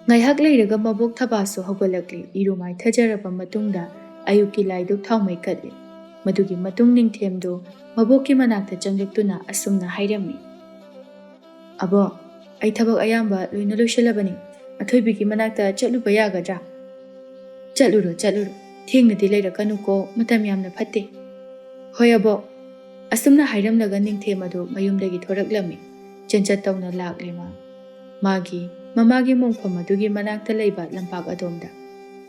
ꯉꯥꯏꯍꯥꯛ ꯂꯩꯔꯒ ꯃꯕꯣꯛ ꯊꯕꯥꯁꯨ ꯍꯧꯒꯠꯂꯛꯂꯤ꯫ ꯏꯔꯨ ꯃꯥꯏꯊꯖꯔꯕ ꯃꯇꯨꯡꯗ ꯑꯌꯨꯛꯀꯤ ꯂꯥꯏꯗꯨꯛ ꯊꯥꯎꯃꯩ ꯀꯠꯂꯤ꯫ ꯃꯗꯨꯒꯤ ꯃꯇꯨꯡ ꯅꯤꯡꯊꯦꯝꯗꯨ ꯃꯕꯣꯛꯀꯤ ꯃꯅꯥꯛꯇ ꯆꯪꯂꯛꯇꯨꯅ ꯑꯁꯨꯝꯅ ꯍꯥꯏꯔꯝꯃꯤ, "ꯑꯕꯣꯛ, ꯑꯩ ꯊꯕꯛ ꯑꯌꯥꯝꯕ ꯂꯣꯏꯅ ꯂꯣꯏꯁꯤꯜꯂꯕꯅꯤ꯫ ꯑꯊꯣꯏꯕꯤꯒꯤ ꯃꯅꯥꯛꯇ ꯆꯠꯂꯨꯕ ꯌꯥꯒꯗ꯭ꯔꯥ?" "ꯆꯠꯂꯨꯔꯣ, ꯆꯠꯂꯨꯔꯣ꯫ ꯊꯦꯡꯅꯗꯤ ꯂꯩꯔꯛꯀꯅꯨꯀꯣ, ꯃꯇꯝ ꯌꯥꯝꯅ ꯐꯠꯇꯦ꯫" "ꯍꯣꯏ ꯑꯕꯣꯛ꯫" ꯑꯁꯨꯝꯅ ꯍꯥꯏꯔꯝꯂꯒ ꯅꯤꯡꯊꯦꯝ ꯑꯗꯨ ꯃꯌꯨꯝꯗꯒꯤ ꯊꯣꯔꯛꯂꯝꯃꯤ꯫ ꯆꯦꯟꯆꯠ ꯇꯧꯅ ꯂꯥꯛꯂꯦ ꯃꯥ꯫ ꯃꯥꯒꯤ ꯃꯃꯥꯒꯤ ꯃꯣꯡꯐꯝ ꯑꯗꯨꯒꯤ ꯃꯅꯥꯛꯇ ꯂꯩꯕ ꯂꯝꯄꯥꯛ ꯑꯗꯣꯝꯗ꯫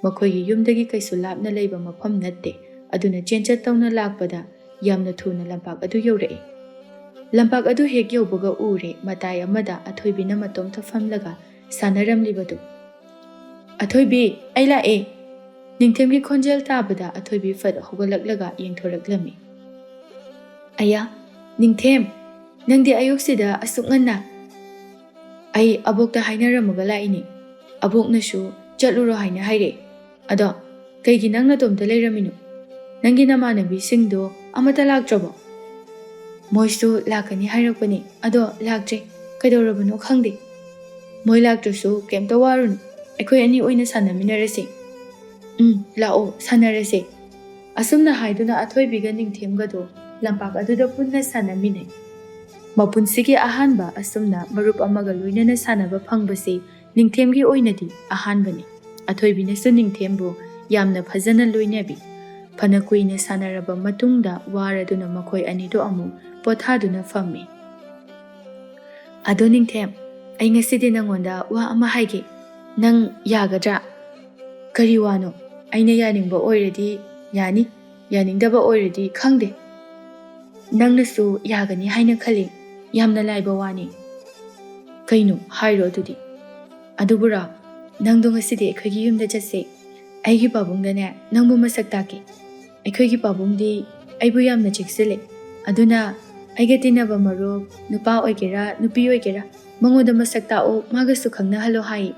ꯃꯈꯣꯏꯒꯤ ꯌꯨꯝꯗꯒꯤ ꯀꯩꯁꯨ ꯂꯥꯞꯅ ꯂꯩꯕ ꯃꯐꯝ ꯅꯠꯇꯦ꯫ ꯑꯗꯨꯅ ꯆꯦꯟꯆꯠ ꯇꯧꯅ ꯂꯥꯛꯄꯗ ꯌꯥꯝꯅ ꯊꯨꯅ ꯂꯝꯄꯥꯛ ꯑꯗꯨ ꯌꯧꯔꯛꯏ꯫ ꯂꯝꯄꯥꯛ ꯑꯗꯨ ꯍꯦꯛ ꯌꯧꯕꯒ ꯎꯔꯦ ꯃꯇꯥꯏ ꯑꯃꯗ ꯑꯊꯣꯏꯕꯤꯅ ꯃꯇꯣꯝꯇ ꯐꯝꯂꯒ ꯁꯥꯟꯅꯔꯝꯂꯤꯕꯗꯨ꯫ "ꯑꯊꯣꯏꯕꯤ, ꯑꯩ ꯂꯥꯛꯑꯦ!" ꯅꯤꯡꯊꯦꯝꯒꯤ ꯈꯣꯟꯖꯦꯜ ꯇꯥꯕꯗ ꯑꯊꯣꯏꯕꯤ ꯐꯠ ꯍꯧꯒꯠꯂꯛꯂꯒ ꯌꯦꯡꯊꯣꯔꯛꯂꯝꯃꯤ꯫ "ꯑꯌꯥ, ꯅꯤꯡꯊꯦꯝ, ꯅꯪꯗꯤ ꯑꯌꯨꯛꯁꯤꯗ ꯑꯁꯨꯛ ꯉꯟꯅ?" "ꯑꯩ ꯑꯕꯣꯛꯇ ꯍꯥꯏꯅꯔꯝꯃꯒ ꯂꯥꯛꯏꯅꯦ꯫ ꯑꯕꯣꯛꯅꯁꯨ ꯆꯠꯂꯨꯔꯣ ꯍꯥꯏꯅ ꯍꯥꯏꯔꯛꯑꯦ꯫ ꯑꯗꯣ ꯀꯩꯒꯤ ꯅꯪ ꯅꯇꯣꯝꯇ ꯂꯩꯔꯝꯃꯤꯅꯣ? ꯅꯪꯒꯤ ꯅꯃꯥꯟꯅꯕꯤꯁꯤꯡꯗꯣ ꯑꯃꯠꯇ ꯂꯥꯛꯇ꯭ꯔꯕꯣ?" "ꯃꯣꯏꯁꯨ ꯂꯥꯛꯀꯅꯤ ꯍꯥꯏꯔꯛꯄꯅꯦ, ꯑꯗꯣ ꯂꯥꯛꯇ꯭ꯔꯦ꯫ ꯀꯩꯗꯧꯔꯕꯅꯣ ꯈꯪꯗꯦ꯫" "ꯃꯣꯏ ꯂꯥꯛꯇ꯭ꯔꯁꯨ ꯀꯩꯝꯇ ꯋꯥꯔꯨꯅꯨ, ꯑꯩꯈꯣꯏ ꯑꯅꯤ ꯑꯣꯏꯅ ꯁꯥꯟꯅꯃꯤꯟꯅꯔꯁꯤ꯫" "ꯎꯝ, ꯂꯥꯛꯑꯣ, ꯁꯥꯟꯅꯔꯁꯦ꯫" ꯑꯁꯨꯝꯅ ꯍꯥꯏꯗꯨꯅ ꯑꯊꯣꯏꯕꯤꯒ ꯅꯤꯡꯊꯦꯝꯒꯗꯣ ꯂꯝꯄꯥꯛ ꯑꯗꯨꯗ ꯄꯨꯟꯅ ꯁꯥꯟꯅꯃꯤꯟꯅꯩ꯫ ꯃꯄꯨꯟꯁꯤꯒꯤ ꯑꯍꯥꯟꯕ ꯑꯁꯨꯝꯅ ꯃꯔꯨꯞ ꯑꯃꯒ ꯂꯣꯏꯅꯅ ꯁꯥꯟꯅꯕ ꯐꯪꯕꯁꯤ ꯅꯤꯡꯊꯦꯝꯒꯤ ꯑꯣꯏꯅꯗꯤ ꯑꯍꯥꯟꯕꯅꯤ꯫ ꯑꯊꯣꯏꯕꯤꯅꯁꯨ ꯅꯤꯡꯊꯦꯝꯕꯨ ꯌꯥꯝꯅ ꯐꯖꯅ ꯂꯣꯏꯅꯕꯤ꯫ ꯐꯅ ꯀꯨꯏꯅ ꯁꯥꯟꯅꯔꯕ ꯃꯇꯨꯡꯗ ꯋꯥꯔꯗꯨꯅ ꯃꯈꯣꯏ ꯑꯅꯤꯗꯨ ꯑꯃꯨꯛ ꯄꯣꯊꯥꯗꯨꯅ ꯐꯝꯃꯤ꯫ "ꯑꯗꯣ ꯅꯤꯡꯊꯦꯝ, ꯑꯩ ꯉꯁꯤꯗꯤ ꯅꯪꯉꯣꯟꯗ ꯋꯥ ꯑꯃ ꯍꯥꯏꯒꯦ꯫ ꯅꯪ ꯌꯥꯒꯗ꯭ꯔꯥ?" "ꯀꯔꯤ ꯋꯥꯅꯣ? ꯑꯩꯅ ꯌꯥꯅꯤꯡꯕ ꯑꯣꯏꯔꯗꯤ ꯌꯥꯅꯤ, ꯌꯥꯅꯤꯡꯗꯕ ꯑꯣꯏꯔꯗꯤ ꯈꯪꯗꯦ꯫" "ꯅꯪꯅꯁꯨ ꯌꯥꯒꯅꯤ ꯍꯥꯏꯅ ꯈꯜꯂꯤ꯫ ꯌꯥꯝꯅ ꯂꯥꯏꯕ ꯋꯥꯅꯤ꯫" "ꯀꯩꯅꯣ? ꯍꯥꯏꯔꯣ ꯑꯗꯨꯗꯤ꯫" "ꯑꯗꯨꯕꯨꯔꯣ, ꯅꯪꯗꯣ ꯉꯁꯤꯗꯤ ꯑꯩꯈꯣꯏꯒꯤ ꯌꯨꯝꯗ ꯆꯠꯁꯦ꯫ ꯑꯩꯒꯤ ꯄꯥꯕꯨꯡꯗꯅꯦ ꯅꯪꯕꯨ ꯃꯁꯛ ꯇꯥꯛꯀꯦ꯫ ꯑꯩꯈꯣꯏꯒꯤ ꯄꯥꯕꯨꯡꯗꯤ ꯑꯩꯕꯨ ꯌꯥꯝꯅ ꯆꯦꯛꯁꯤꯜꯂꯦ꯫ ꯑꯗꯨꯅ ꯑꯩꯒ ꯇꯤꯟꯅꯕ ꯃꯔꯨꯞ, ꯅꯨꯄꯥ ꯑꯣꯏꯒꯦꯔꯥ, ꯅꯨꯄꯤ ꯑꯣꯏꯒꯦꯔꯥ, ꯃꯉꯣꯟꯗ ꯃꯁꯛ ꯇꯥꯛꯑꯣ, ꯃꯥꯒꯁꯨ ꯈꯪꯅꯍꯜꯂꯣ ꯍꯥꯏꯌꯦ꯫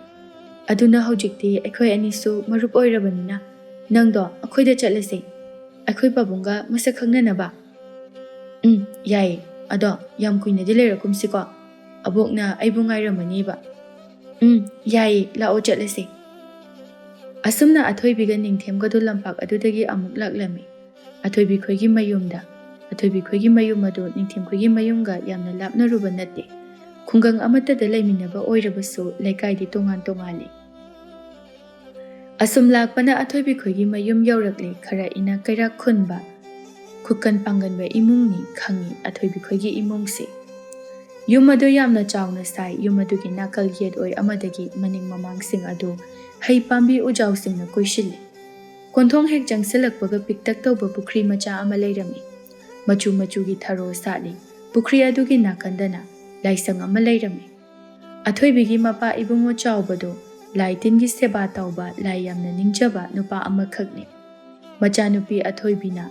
ꯑꯗꯨꯅ ꯍꯧꯖꯤꯛꯇꯤ ꯑꯩꯈꯣꯏ ꯑꯅꯤꯁꯨ ꯃꯔꯨꯞ ꯑꯣꯏꯔꯕꯅꯤꯅ ꯅꯪꯗꯣ ꯑꯩꯈꯣꯏꯗ ꯆꯠꯂꯁꯦ, ꯑꯩꯈꯣꯏ ꯄꯥꯕꯨꯡꯒ ꯃꯁꯛ ꯈꯪꯅꯅꯕ꯫" "ꯎꯝ, ꯌꯥꯏꯌꯦ꯫ ꯑꯗꯣ ꯌꯥꯝ ꯀꯨꯏꯅꯗꯤ ꯂꯩꯔꯛꯀꯨꯝꯁꯤꯀꯣ꯫ ꯑꯕꯣꯛꯅ ꯑꯩꯕꯨ ꯉꯥꯏꯔꯝꯃꯅꯤꯕ꯫" "ꯎꯝ, ꯌꯥꯏꯌꯦ, ꯂꯥꯛꯑꯣ ꯆꯠꯂꯁꯦ꯫" ꯑꯁꯨꯝꯅ ꯑꯊꯣꯏꯕꯤꯒ ꯅꯤꯡꯊꯦꯝꯒꯗꯨ ꯂꯝꯄꯥꯛ ꯑꯗꯨꯗꯒꯤ ꯑꯃꯨꯛ ꯂꯥꯛꯂꯝꯃꯤ꯫ ꯑꯊꯣꯏꯕꯤ ꯈꯣꯏꯒꯤ ꯃꯌꯨꯝꯗ꯫ ꯑꯊꯣꯏꯕꯤ ꯈꯣꯏꯒꯤ ꯃꯌꯨꯝ ꯑꯗꯨ ꯅꯤꯡꯊꯦꯝ ꯈꯣꯏꯒꯤ ꯃꯌꯨꯝꯒ ꯌꯥꯝꯅ ꯂꯥꯞꯅꯔꯨꯕ ꯅꯠꯇꯦ꯫ ꯈꯨꯡꯒꯪ ꯑꯃꯠꯇꯗ ꯂꯩꯃꯤꯟꯅꯕ ꯑꯣꯏꯔꯕꯁꯨ ꯂꯩꯀꯥꯏꯗꯤ ꯇꯣꯉꯥꯟ ꯇꯣꯉꯥꯜꯂꯤ꯫ ꯑꯁꯨꯝ ꯂꯥꯛꯄꯅ ꯑꯊꯣꯏꯕꯤ ꯈꯣꯏꯒꯤ ꯃꯌꯨꯝ ꯌꯧꯔꯛꯂꯦ꯫ ꯈꯔ ꯏꯅꯥꯛ ꯀꯩꯔꯥꯛ ꯈꯨꯟꯕ, ꯈꯨꯀꯟ ꯄꯥꯡꯒꯟꯕ ꯏꯃꯨꯡꯅꯤ ꯈꯪꯉꯤ ꯑꯊꯣꯏꯕꯤ ꯈꯣꯏꯒꯤ ꯏꯃꯨꯡꯁꯦ꯫ ꯌꯨꯝ ꯑꯗꯨ ꯌꯥꯝꯅ ꯆꯥꯎꯅ ꯁꯥꯏ꯫ ꯌꯨꯝ ꯑꯗꯨꯒꯤ ꯅꯥꯀꯜ ꯌꯦꯠ ꯑꯣꯏ ꯑꯃꯗꯒꯤ ꯃꯅꯤꯡ ꯃꯃꯥꯡꯁꯤꯡ ꯑꯗꯨ ꯍꯩ ꯄꯥꯝꯕꯤ ꯎꯖꯥꯎꯁꯤꯡꯅ ꯀꯣꯏꯁꯤꯜꯂꯤ꯫ ꯀꯣꯟꯊꯣꯡ ꯍꯦꯛ ꯆꯪꯁꯤꯜꯂꯛꯄꯒ ꯄꯤꯛꯇꯛ ꯇꯧꯕ ꯄꯨꯈ꯭ꯔꯤ ꯃꯆꯥ ꯑꯃ ꯂꯩꯔꯝꯃꯤ꯫ ꯃꯆꯨ ꯃꯆꯨꯒꯤ ꯊꯔꯣ ꯁꯥꯠꯂꯤ꯫ ꯄꯨꯈ꯭ꯔꯤ ꯑꯗꯨꯒꯤ ꯅꯥꯀꯟꯗꯅ ꯂꯥꯏꯁꯪ ꯑꯃ ꯂꯩꯔꯝꯃꯤ꯫ ꯑꯊꯣꯏꯕꯤꯒꯤ ꯃꯄꯥ ꯏꯕꯨꯡꯉꯣ ꯆꯥꯎꯕꯗꯨ ꯂꯥꯏ ꯇꯤꯟꯒꯤ ꯁꯦꯕꯥ ꯇꯧꯕ, ꯂꯥꯏ ꯌꯥꯝꯅ ꯅꯤꯡꯖꯕ ꯅꯨꯄꯥ ꯑꯃꯈꯛꯅꯤ꯫ ꯃꯆꯥꯅꯨꯄꯤ ꯑꯊꯣꯏꯕꯤꯅ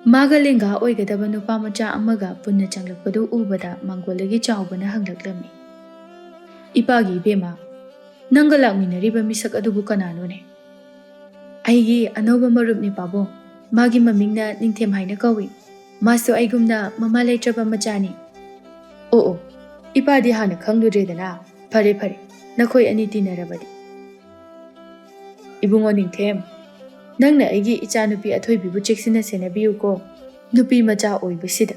ꯃꯥꯒ ꯂꯦꯡꯒꯥ ꯑꯣꯏꯒꯗꯕ ꯅꯨꯄꯥ ꯃꯆꯥ ꯑꯃꯒ ꯄꯨꯟꯅ ꯆꯪꯂꯛꯄꯗꯨ ꯎꯕꯗ ꯃꯥꯡꯒꯣꯜꯗꯒꯤ ꯆꯥꯎꯕꯅ ꯍꯪꯂꯛꯂꯝꯃꯤ, "ꯏꯄꯥꯒꯤ ꯏꯕꯦꯝꯃ, ꯅꯪꯒ ꯂꯥꯛꯃꯤꯟꯅꯔꯤꯕ ꯃꯤꯁꯛ ꯑꯗꯨꯕꯨ ꯀꯅꯥꯅꯣꯅꯦ?" "ꯑꯩꯒꯤ ꯑꯅꯧꯕ ꯃꯔꯨꯞꯅꯤ ꯄꯥꯕꯨꯡ꯫ ꯃꯥꯒꯤ ꯃꯃꯤꯡꯅ ꯅꯤꯡꯊꯦꯝ ꯍꯥꯏꯅ ꯀꯧꯏ꯫ ꯃꯥꯁꯨ ꯑꯩꯒꯨꯝꯅ ꯃꯃꯥ ꯂꯩꯇ꯭ꯔꯕ ꯃꯆꯥꯅꯤ꯫" "ꯑꯣ ꯑꯣ, ꯏꯄꯥꯗꯤ ꯍꯥꯟꯅ ꯈꯪꯂꯨꯗ꯭ꯔꯦꯗꯅ꯫ ꯐꯔꯦ ꯐꯔꯦ, ꯅꯈꯣꯏ ꯑꯅꯤ ꯇꯤꯟꯅꯔꯕꯗꯤ꯫" "ꯏꯕꯨꯡꯉꯣ ꯅꯤꯡꯊꯦꯝ, ꯅꯪꯅ ꯑꯩꯒꯤ ꯏꯆꯥꯅꯨꯄꯤ ꯑꯊꯣꯏꯕꯤꯕꯨ ꯆꯦꯛꯁꯤꯟꯅ ꯁꯦꯟꯅꯕꯤꯌꯨꯀꯣ꯫ ꯅꯨꯄꯤ ꯃꯆꯥ ꯑꯣꯏꯕꯁꯤꯗ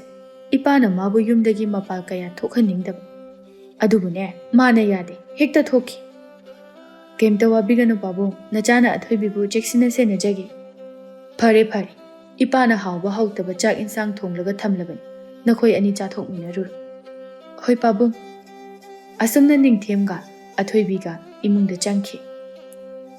ꯏꯄꯥꯅ ꯃꯥꯕꯨ ꯌꯨꯝꯗꯒꯤ ꯃꯄꯥꯜ ꯀꯌꯥ ꯊꯣꯛꯍꯟꯅꯤꯡꯗꯕ꯫ ꯑꯗꯨꯕꯨꯅꯦ, ꯃꯥꯅ ꯌꯥꯗꯦ, ꯍꯦꯛꯇ ꯊꯣꯛꯈꯤ꯫" "ꯀꯩꯝꯇ ꯋꯥꯕꯤꯒꯅꯨ ꯄꯥꯕꯨꯡ, ꯅꯆꯥꯅ ꯑꯊꯣꯏꯕꯤꯕꯨ ꯆꯦꯛꯁꯤꯟꯅ ꯁꯦꯟꯅꯖꯒꯦ꯫" "ꯐꯔꯦ ꯐꯔꯦ, ꯏꯄꯥꯅ ꯍꯥꯎꯕ ꯍꯥꯎꯇꯕ ꯆꯥꯛ ꯏꯟꯁꯥꯡ ꯊꯣꯡꯂꯒ ꯊꯝꯂꯕꯅꯤ, ꯅꯈꯣꯏ ꯑꯅꯤ ꯆꯥꯊꯣꯛꯃꯤꯟꯅꯔꯨꯔꯣ꯫" "ꯍꯣꯏ ꯄꯥꯕꯨꯡ꯫" ꯑꯁꯨꯝꯅ ꯅꯤꯡꯊꯦꯝꯒ ꯑꯊꯣꯏꯕꯤꯒ ꯏꯃꯨꯡꯗ ꯆꯪꯈꯤ꯫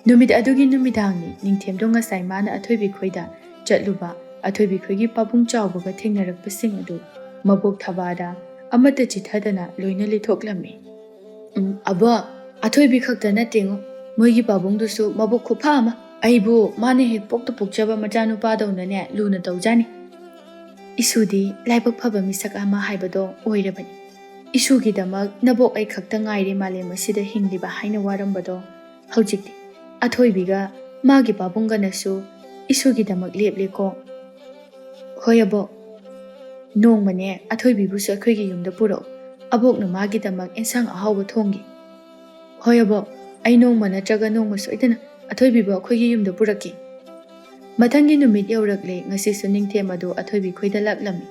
ꯅꯨꯃꯤꯠ ꯑꯗꯨꯒꯤ ꯅꯨꯃꯤꯗꯥꯡꯅꯤ꯫ ꯅꯤꯡꯊꯦꯝꯗꯣ ꯉꯁꯥꯏ ꯃꯥꯅ ꯑꯊꯣꯏꯕꯤ ꯈꯣꯏꯗ ꯆꯠꯂꯨꯕ, ꯑꯊꯣꯏꯕꯤ ꯈꯣꯏꯒꯤ ꯄꯥꯕꯨꯡ ꯆꯥꯎꯕꯒ ꯊꯦꯡꯅꯔꯛꯄꯁꯤꯡ ꯑꯗꯨ ꯃꯕꯣꯛ ꯊꯕꯥꯗ ꯑꯃꯠꯇ ꯆꯤꯊꯗꯅ ꯂꯣꯏꯅ ꯂꯤꯊꯣꯛꯂꯝꯃꯤ꯫ "ꯎꯝ, ꯑꯕꯣ, ꯑꯊꯣꯏꯕꯤ ꯈꯛꯇ ꯅꯠꯇꯦꯉꯣ, ꯃꯣꯏꯒꯤ ꯄꯥꯕꯨꯡꯗꯨꯁꯨ ꯃꯕꯨꯛ ꯈꯨꯐ ꯑꯃ꯫ ꯑꯩꯕꯨ ꯃꯥꯅ ꯍꯦꯛ ꯄꯣꯛꯇ ꯄꯣꯛꯆꯕ ꯃꯆꯥꯅꯨꯄꯥꯗꯧꯅꯅꯦ ꯂꯨꯅ ꯇꯧꯖꯥꯅꯤ꯫ ꯏꯁꯨꯗꯤ ꯂꯥꯏꯕꯛ ꯐꯕ ꯃꯤꯁꯛ ꯑꯃ ꯍꯥꯏꯕꯗꯣ ꯑꯣꯏꯔꯕꯅꯤ꯫ ꯏꯁꯨꯒꯤꯗꯃꯛ ꯅꯕꯣꯛ ꯑꯩ ꯈꯛꯇ ꯉꯥꯏꯔꯦ ꯃꯥꯂꯦꯝ ꯑꯁꯤꯗ ꯍꯤꯡꯂꯤꯕ ꯍꯥꯏꯅ ꯋꯥꯔꯝꯕꯗꯣ ꯍꯧꯖꯤꯛꯇꯤ ꯑꯊꯣꯏꯕꯤꯒ ꯃꯥꯒꯤ ꯄꯥꯕꯨꯡꯒꯅꯁꯨ ꯏꯁꯨꯒꯤꯗꯃꯛ ꯂꯦꯞꯂꯦꯀꯣ꯫" "ꯍꯣꯏ ꯑꯕꯣꯛ, ꯅꯣꯡꯃꯅꯦ ꯑꯊꯣꯏꯕꯤꯕꯨꯁꯨ ꯑꯩꯈꯣꯏꯒꯤ ꯌꯨꯝꯗ ꯄꯨꯔꯛꯎ꯫ ꯑꯕꯣꯛꯅ ꯃꯥꯒꯤꯗꯃꯛ ꯑꯦꯟꯁꯥꯡ ꯑꯍꯥꯎꯕ ꯊꯣꯡꯒꯦ꯫" "ꯍꯣꯏ ꯑꯕꯣꯛ, ꯑꯩ ꯅꯣꯡꯃ ꯅꯠꯇ꯭ꯔꯒ ꯅꯣꯡꯃ ꯁꯣꯏꯗꯅ ꯑꯊꯣꯏꯕꯤꯕꯨ ꯑꯩꯈꯣꯏꯒꯤ ꯌꯨꯝꯗ ꯄꯨꯔꯛꯀꯦ꯫" ꯃꯊꯪꯒꯤ ꯅꯨꯃꯤꯠ ꯌꯧꯔꯛꯂꯦ꯫ ꯉꯁꯤꯁꯨ ꯅꯤꯡꯊꯦꯝ ꯑꯗꯨ ꯑꯊꯣꯏꯕꯤ ꯈꯣꯏꯗ ꯂꯥꯛꯂꯝꯃꯤ꯫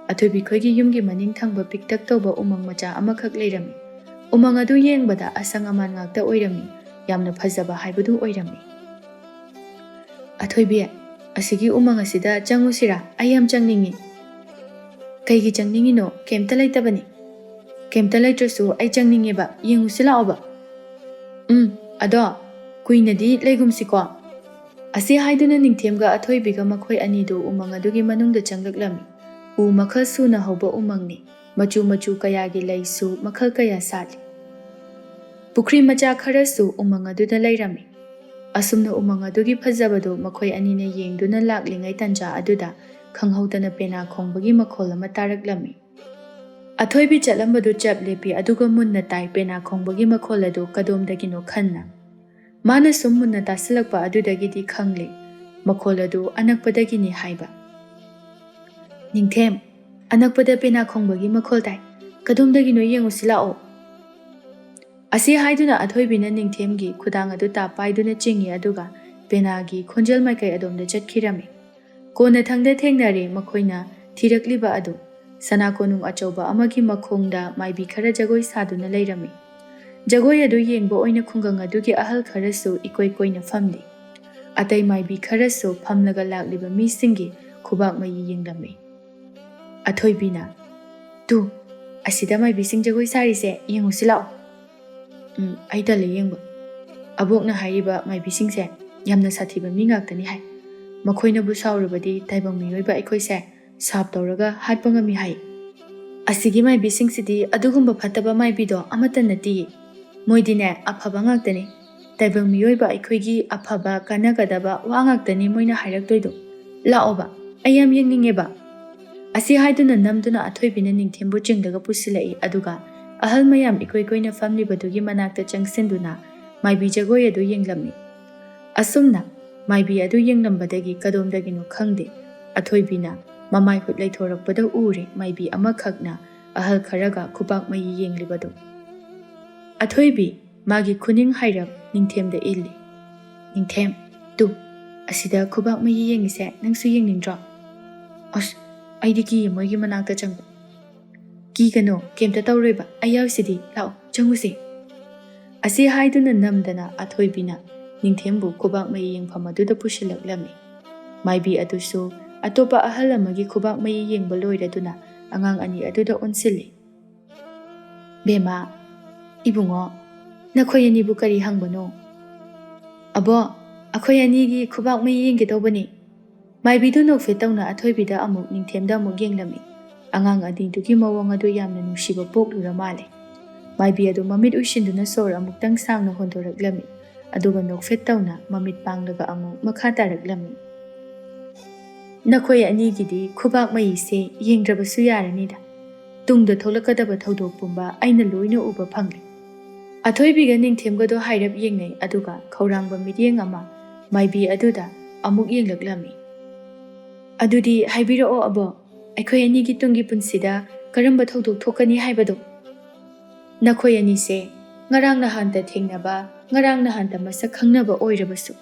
ꯑꯊꯣꯏꯕꯤ ꯈꯣꯏꯒꯤ ꯌꯨꯝꯒꯤ ꯃꯅꯤꯡ ꯊꯪꯕ ꯄꯤꯛꯇꯛ ꯇꯧꯕ ꯎꯃꯪ ꯃꯆꯥ ꯑꯃꯈꯛ ꯂꯩꯔꯝꯃꯤ꯫ ꯎꯃꯪ ꯑꯗꯨ ꯌꯦꯡꯕꯗ ꯑꯁꯪ ꯑꯃꯥꯟ ꯉꯥꯛꯇ ꯑꯣꯏꯔꯝꯃꯤ꯫ ꯌꯥꯝꯅ ꯐꯖꯕ ꯍꯥꯏꯕꯗꯨ ꯑꯣꯏꯔꯝꯃꯤ꯫ "ꯑꯊꯣꯏꯕꯤ, ꯑꯁꯤꯒꯤ ꯎꯃꯪ ꯑꯁꯤꯗ ꯆꯪꯉꯨꯁꯤꯔꯥ? ꯑꯩ ꯌꯥꯝ ꯆꯪꯅꯤꯡꯉꯤ꯫" "ꯀꯩꯒꯤ ꯆꯪꯅꯤꯡꯉꯤꯅꯣ? ꯀꯩꯝꯇ ꯂꯩꯇꯕꯅꯤ꯫" "ꯀꯩꯝꯇ ꯂꯩꯇ꯭ꯔꯁꯨ ꯑꯩ ꯆꯪꯅꯤꯡꯉꯦꯕ꯫ ꯌꯦꯡꯉꯨꯁꯤ ꯂꯥꯛꯑꯣꯕ꯫" "ꯎꯝ, ꯑꯗꯣ ꯀꯨꯏꯅꯗꯤ ꯂꯩꯒꯨꯝꯁꯤꯀꯣ꯫" ꯑꯁꯤ ꯍꯥꯏꯗꯨꯅ ꯅꯤꯡꯊꯦꯝꯒ ꯑꯊꯣꯏꯕꯤꯒ ꯃꯈꯣꯏ ꯑꯅꯤꯗꯨ ꯎꯃꯪ ꯑꯗꯨꯒꯤ ꯃꯅꯨꯡꯗ ꯆꯪꯂꯛꯂꯝꯃꯤ꯫ ꯎ ꯃꯈꯜ ꯁꯨꯅ ꯍꯧꯕ ꯎꯃꯪꯅꯤ꯫ ꯃꯆꯨ ꯃꯆꯨ ꯀꯌꯥꯒꯤ ꯂꯩꯁꯨ ꯃꯈꯜ ꯀꯌꯥ ꯁꯥꯠꯂꯤ꯫ ꯄꯨꯈ꯭ꯔꯤ ꯃꯆꯥ ꯈꯔꯁꯨ ꯎꯃꯪ ꯑꯗꯨꯗ ꯂꯩꯔꯝꯃꯤ꯫ ꯑꯁꯨꯝꯅ ꯎꯃꯪ ꯑꯗꯨꯒꯤ ꯐꯖꯕꯗꯨ ꯃꯈꯣꯏ ꯑꯅꯤꯅ ꯌꯦꯡꯗꯨꯅ ꯂꯥꯛꯂꯤꯉꯩ ꯇꯟꯖꯥ ꯑꯗꯨꯗ ꯈꯪꯍꯧꯗꯅ ꯄꯦꯅꯥ ꯈꯣꯡꯕꯒꯤ ꯃꯈꯣꯜ ꯑꯃ ꯇꯥꯔꯛꯂꯝꯃꯤ꯫ ꯑꯊꯣꯏꯕꯤ ꯆꯠꯂꯝꯕꯗꯨ ꯆꯞ ꯂꯦꯞꯄꯤ, ꯑꯗꯨꯒ ꯃꯨꯟꯅ ꯇꯥꯏ ꯄꯦꯅꯥ ꯈꯣꯡꯕꯒꯤ ꯃꯈꯣꯜ ꯑꯗꯨ ꯀꯗꯣꯝꯗꯒꯤꯅꯣ ꯈꯟꯅ꯫ ꯃꯥꯅ ꯁꯨꯝ ꯃꯨꯟꯅ ꯇꯥꯁꯤꯜꯂꯛꯄ ꯑꯗꯨꯗꯒꯤꯗꯤ ꯈꯪꯂꯦ ꯃꯈꯣꯜ ꯑꯗꯨ ꯑꯅꯛꯄꯗꯒꯤꯅꯤ ꯍꯥꯏꯕ꯫ "ꯅꯤꯡꯊꯦꯝ, ꯑꯅꯛꯄꯗ ꯄꯦꯅꯥ ꯈꯣꯡꯕꯒꯤ ꯃꯈꯣꯜ ꯇꯥꯏ꯫ ꯀꯗꯣꯝꯗꯒꯤꯅꯣ ꯌꯦꯡꯉꯨꯁꯤ ꯂꯥꯛꯑꯣ꯫" ꯑꯁꯤ ꯍꯥꯏꯗꯨꯅ ꯑꯊꯣꯏꯕꯤꯅ ꯅꯤꯡꯊꯦꯝꯒꯤ ꯈꯨꯗꯥꯡ ꯑꯗꯨ ꯇꯥꯞ ꯄꯥꯏꯗꯨꯅ ꯆꯤꯡꯏ, ꯑꯗꯨꯒ ꯄꯦꯅꯥꯒꯤ ꯈꯣꯟꯖꯦꯜ ꯃꯥꯏꯀꯩ ꯑꯗꯣꯝꯗ ꯆꯠꯈꯤꯔꯝꯃꯤ꯫ ꯀꯣꯟꯅꯊꯪꯗ ꯊꯦꯡꯅꯔꯦ ꯃꯈꯣꯏꯅ ꯊꯤꯔꯛꯂꯤꯕ ꯑꯗꯨ꯫ ꯁꯅꯥ ꯀꯣꯅꯨꯡ ꯑꯆꯧꯕ ꯑꯃꯒꯤ ꯃꯈꯣꯡꯗ ꯃꯥꯏꯕꯤ ꯈꯔ ꯖꯒꯣꯏ ꯁꯥꯗꯨꯅ ꯂꯩꯔꯝꯃꯤ꯫ ꯖꯒꯣꯏ ꯑꯗꯨ ꯌꯦꯡꯕ ꯑꯣꯏꯅ ꯈꯨꯡꯒꯪ ꯑꯗꯨꯒꯤ ꯑꯍꯜ ꯈꯔꯁꯨ ꯏꯀꯣꯏ ꯀꯣꯏꯅ ꯐꯝꯂꯤ꯫ ꯑꯇꯩ ꯃꯥꯏꯕꯤ ꯈꯔꯁꯨ ꯐꯝꯂꯒ ꯂꯥꯛꯂꯤꯕ ꯃꯤꯁꯤꯡꯒꯤ ꯈꯨꯕꯥꯛ ꯃꯌꯤ ꯌꯦꯡꯂꯝꯃꯤ꯫ ꯑꯊꯣꯏꯕꯤꯅ, "ꯇꯨ, ꯑꯁꯤꯗ ꯃꯥꯏꯕꯤꯁꯤꯡ ꯖꯒꯣꯏ ꯁꯥꯔꯤꯁꯦ ꯌꯦꯡꯉꯨꯁꯤ ꯂꯥꯛꯑꯣ꯫" "ꯎꯝ, ꯑꯩ ꯇꯜꯂꯦ ꯌꯦꯡꯕ꯫ ꯑꯕꯣꯛꯅ ꯍꯥꯏꯔꯤꯕ ꯃꯥꯏꯕꯤꯁꯤꯡꯁꯦ ꯌꯥꯝꯅ ꯁꯥꯊꯤꯕ ꯃꯤ ꯉꯥꯛꯇꯅꯤ ꯍꯥꯏ꯫ ꯃꯈꯣꯏꯅꯕꯨ ꯁꯥꯎꯔꯕꯗꯤ ꯇꯥꯏꯕꯪ ꯃꯤꯑꯣꯏꯕ ꯑꯩꯈꯣꯏꯁꯦ ꯁꯥꯞ ꯇꯧꯔꯒ ꯍꯥꯠꯄ ꯉꯝꯃꯤ ꯍꯥꯏ꯫ ꯑꯁꯤꯒꯤ ꯃꯥꯏꯕꯤꯁꯤꯡꯁꯤꯗꯤ ꯑꯗꯨꯒꯨꯝꯕ ꯐꯠꯇꯕ ꯃꯥꯏꯕꯤꯗꯣ ꯑꯃꯠꯇ ꯅꯠꯇꯤꯌꯦ꯫ ꯃꯣꯏꯗꯤꯅꯦ ꯑꯐꯕ ꯉꯥꯛꯇꯅꯤ꯫ ꯇꯥꯏꯕꯪ ꯃꯤꯑꯣꯏꯕ ꯑꯩꯈꯣꯏꯒꯤ ꯑꯐꯕ ꯀꯥꯟꯅꯒꯗꯕ ꯋꯥ ꯉꯥꯛꯇꯅꯤ ꯃꯣꯏꯅ ꯍꯥꯏꯔꯛꯇꯣꯏꯗꯣ꯫ ꯂꯥꯛꯑꯣꯕ, ꯑꯩ ꯌꯥꯝ ꯌꯦꯡꯅꯤꯡꯉꯦꯕ꯫" ꯑꯁꯤ ꯍꯥꯏꯗꯨꯅ ꯅꯝꯗꯨꯅ ꯑꯊꯣꯏꯕꯤꯅ ꯅꯤꯡꯊꯦꯝꯕꯨ ꯆꯤꯡꯂꯒ ꯄꯨꯁꯤꯜꯂꯛꯏ, ꯑꯗꯨꯒ ꯑꯍꯜ ꯃꯌꯥꯝ ꯏꯀꯣꯏ ꯀꯣꯏꯅ ꯐꯝꯂꯤꯕꯗꯨꯒꯤ ꯃꯅꯥꯛꯇ ꯆꯪꯁꯤꯟꯗꯨꯅ ꯃꯥꯏꯕꯤ ꯖꯒꯣꯏ ꯑꯗꯨ ꯌꯦꯡꯂꯝꯃꯤ꯫ ꯑꯁꯨꯝꯅ ꯃꯥꯏꯕꯤ ꯑꯗꯨ ꯌꯦꯡꯂꯝꯕꯗꯒꯤ ꯀꯗꯣꯝꯗꯒꯤꯅꯣ ꯈꯪꯗꯦ, ꯑꯊꯣꯏꯕꯤꯅ ꯃꯃꯥꯏ ꯍꯨꯠ ꯂꯩꯊꯣꯔꯛꯄꯗ ꯎꯔꯦ ꯃꯥꯏꯕꯤ ꯑꯃꯈꯛꯅ ꯑꯍꯜ ꯈꯔꯒ ꯈꯨꯕꯥꯛ ꯃꯌꯤ ꯌꯦꯡꯂꯤꯕꯗꯨ꯫ ꯑꯊꯣꯏꯕꯤ ꯃꯥꯒꯤ ꯈꯨꯅꯤꯡ ꯍꯥꯏꯔꯞ ꯅꯤꯡꯊꯦꯝꯗ ꯏꯜꯂꯤ꯫ "ꯅꯤꯡꯊꯦꯝ, ꯇꯨ, "ꯑꯁꯤꯗ ꯈꯨꯕꯥꯛ ꯃꯌꯤ ꯌꯦꯡꯉꯤꯁꯦ ꯅꯪꯁꯨ ꯌꯦꯡꯅꯤꯡꯗ꯭ꯔꯣ?" "ꯑꯁ, ꯑꯩꯗꯤ ꯀꯤꯌꯦ ꯃꯣꯏꯒꯤ ꯃꯅꯥꯛꯇ ꯆꯪꯕ꯫" "ꯀꯤꯒꯅꯣ, ꯀꯩꯝꯇ ꯇꯧꯔꯣꯏꯕ, ꯑꯩ ꯌꯥꯎꯁꯤꯗꯤ, ꯂꯥꯛꯑꯣ, ꯆꯪꯉꯨꯁꯦ꯫" ꯑꯁꯤ ꯍꯥꯏꯗꯨꯅ ꯅꯝꯗꯅ ꯑꯊꯣꯏꯕꯤꯅ ꯅꯤꯡꯊꯦꯝꯕꯨ ꯈꯨꯕꯥꯛ ꯃꯌꯤ ꯌꯦꯡꯐꯝ ꯑꯗꯨꯗ ꯄꯨꯁꯤꯜꯂꯛꯂꯝꯃꯤ꯫ ꯃꯥꯏꯕꯤ ꯑꯗꯨꯁꯨ ꯑꯇꯣꯞꯄ ꯑꯍꯜ ꯑꯃꯒꯤ ꯈꯨꯕꯥꯛ ꯃꯌꯤ ꯌꯦꯡꯕ ꯂꯣꯏꯔꯗꯨꯅ ꯑꯉꯥꯡ ꯑꯅꯤ ꯑꯗꯨꯗ ꯑꯣꯟꯁꯤꯜꯂꯤ꯫ "ꯕꯦꯝꯃ, ꯏꯕꯨꯡꯉꯣ, ꯅꯈꯣꯏ ꯑꯅꯤꯕꯨ ꯀꯔꯤ ꯍꯪꯕꯅꯣ?" "ꯑꯕꯣ, ꯑꯩꯈꯣꯏ ꯑꯅꯤꯒꯤ ꯈꯨꯕꯥꯛ ꯃꯌꯤ ꯌꯦꯡꯒꯦ ꯇꯧꯕꯅꯤ꯫" ꯃꯥꯏꯕꯤꯗꯨ ꯅꯣꯛꯐꯦꯠ ꯇꯧꯅ ꯑꯊꯣꯏꯕꯤꯗ ꯑꯃꯨꯛ, ꯅꯤꯡꯊꯦꯝꯗ ꯑꯃꯨꯛ ꯌꯦꯡꯂꯝꯃꯤ꯫ ꯑꯉꯥꯡ ꯑꯅꯤꯗꯨꯒꯤ ꯃꯑꯣꯡ ꯑꯗꯨ ꯌꯥꯝꯅ ꯅꯨꯡꯁꯤꯕ ꯄꯣꯛꯂꯨꯔ ꯃꯥꯜꯂꯦ꯫ ꯃꯥꯏꯕꯤ ꯑꯗꯨ ꯃꯃꯤꯠ ꯎꯏꯁꯤꯟꯗꯨꯅ ꯁꯣꯔ ꯑꯃꯨꯛꯇꯪ ꯁꯥꯡꯅ ꯍꯣꯟꯗꯣꯔꯛꯂꯝꯃꯤ, ꯑꯗꯨꯒ ꯅꯣꯛꯐꯦꯠ ꯇꯧꯅ ꯃꯃꯤꯠ ꯄꯥꯡꯂꯒ ꯑꯃꯨꯛ ꯃꯈꯥ ꯇꯥꯔꯛꯂꯝꯃꯤ꯫ "ꯅꯈꯣꯏ ꯑꯅꯤꯒꯤꯗꯤ ꯈꯨꯕꯥꯛ ꯃꯌꯤꯁꯦ ꯌꯦꯡꯗ꯭ꯔꯕꯁꯨ ꯌꯥꯔꯅꯤꯗ꯫ ꯇꯨꯡꯗ ꯊꯣꯛꯂꯛꯀꯗꯕ ꯊꯧꯗꯣꯛ ꯄꯨꯝꯕ ꯑꯩꯅ ꯂꯣꯏꯅ ꯎꯕ ꯐꯪꯂꯦ꯫" ꯑꯊꯣꯏꯕꯤꯒ ꯅꯤꯡꯊꯦꯝꯒꯗꯣ ꯍꯥꯏꯔꯞ ꯌꯦꯡꯅꯩ, ꯑꯗꯨꯒ ꯈꯧꯔꯥꯡꯕ ꯃꯤꯠꯌꯦꯡ ꯑꯃ ꯃꯥꯏꯕꯤ ꯑꯗꯨꯗ ꯑꯃꯨꯛ ꯌꯦꯡꯂꯛꯂꯝꯃꯤ꯫ "ꯑꯗꯨꯗꯤ ꯍꯥꯏꯕꯤꯔꯛꯑꯣ ꯑꯕꯣ, ꯑꯩꯈꯣꯏ ꯑꯅꯤꯒꯤ ꯇꯨꯡꯒꯤ ꯄꯨꯟꯁꯤꯗ ꯀꯔꯝꯕ ꯊꯧꯗꯣꯛ ꯊꯣꯛꯀꯅꯤ ꯍꯥꯏꯕꯗꯣ?" "ꯅꯈꯣꯏ ꯑꯅꯤꯁꯦ ꯉꯔꯥꯡ ꯅꯍꯥꯟꯇ ꯊꯦꯡꯅꯕ, ꯉꯔꯥꯡ ꯅꯍꯥꯟꯇ ꯃꯁꯛ ꯈꯪꯅꯕ ꯑꯣꯏꯔꯕꯁꯨ,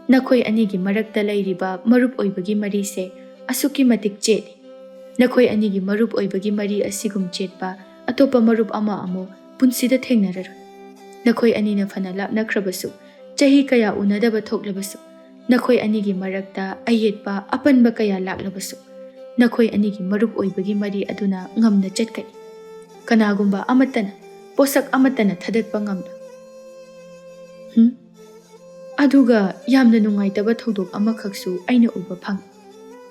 ꯅꯈꯣꯏ ꯑꯅꯤꯒꯤ ꯃꯔꯛꯇ ꯂꯩꯔꯤꯕ ꯃꯔꯨꯞ ꯑꯣꯏꯕꯒꯤ ꯃꯔꯤꯁꯦ ꯑꯁꯨꯛꯀꯤ ꯃꯇꯤꯛ ꯆꯦꯠꯂꯤ꯫ ꯅꯈꯣꯏ ꯑꯅꯤꯒꯤ ꯃꯔꯨꯞ ꯑꯣꯏꯕꯒꯤ ꯃꯔꯤ ꯑꯁꯤꯒꯨꯝ ꯆꯦꯠꯄ ꯑꯇꯣꯞꯄ ꯃꯔꯨꯞ ꯑꯃ ꯑꯃꯨꯛ ꯄꯨꯟꯁꯤꯗ ꯊꯦꯡꯅꯔꯔꯣꯏ꯫ ꯅꯈꯣꯏ ꯑꯅꯤꯅ ꯐꯅ ꯂꯥꯞꯅꯈ꯭ꯔꯕꯁꯨ, ꯆꯍꯤ ꯀꯌꯥ ꯎꯅꯗꯕ ꯊꯣꯛꯂꯕꯁꯨ, ꯅꯈꯣꯏ ꯑꯅꯤꯒꯤ ꯃꯔꯛꯇ ꯑꯌꯦꯠꯄ, ꯑꯄꯟꯕ ꯀꯌꯥ ꯂꯥꯛꯂꯕꯁꯨ, ꯅꯈꯣꯏ ꯑꯅꯤꯒꯤ ꯃꯔꯨꯞ ꯑꯣꯏꯕꯒꯤ ꯃꯔꯤ ꯑꯗꯨꯅ ꯉꯝꯅ ꯆꯠꯀꯅꯤ꯫ ꯀꯅꯥꯒꯨꯝꯕ ꯑꯃꯠꯇꯅ, ꯄꯣꯠꯁꯛ ꯑꯃꯠꯇꯅ ꯊꯥꯗꯠꯄ ꯉꯝꯂꯣꯏ꯫" ꯍꯨꯝ? ꯑꯗꯨꯒ ꯌꯥꯝꯅ ꯅꯨꯡꯉꯥꯏꯇꯕ ꯊꯧꯗꯣꯛ ꯑꯃꯈꯛꯁꯨ ꯑꯩꯅ ꯎꯕ ꯐꯪꯏ꯫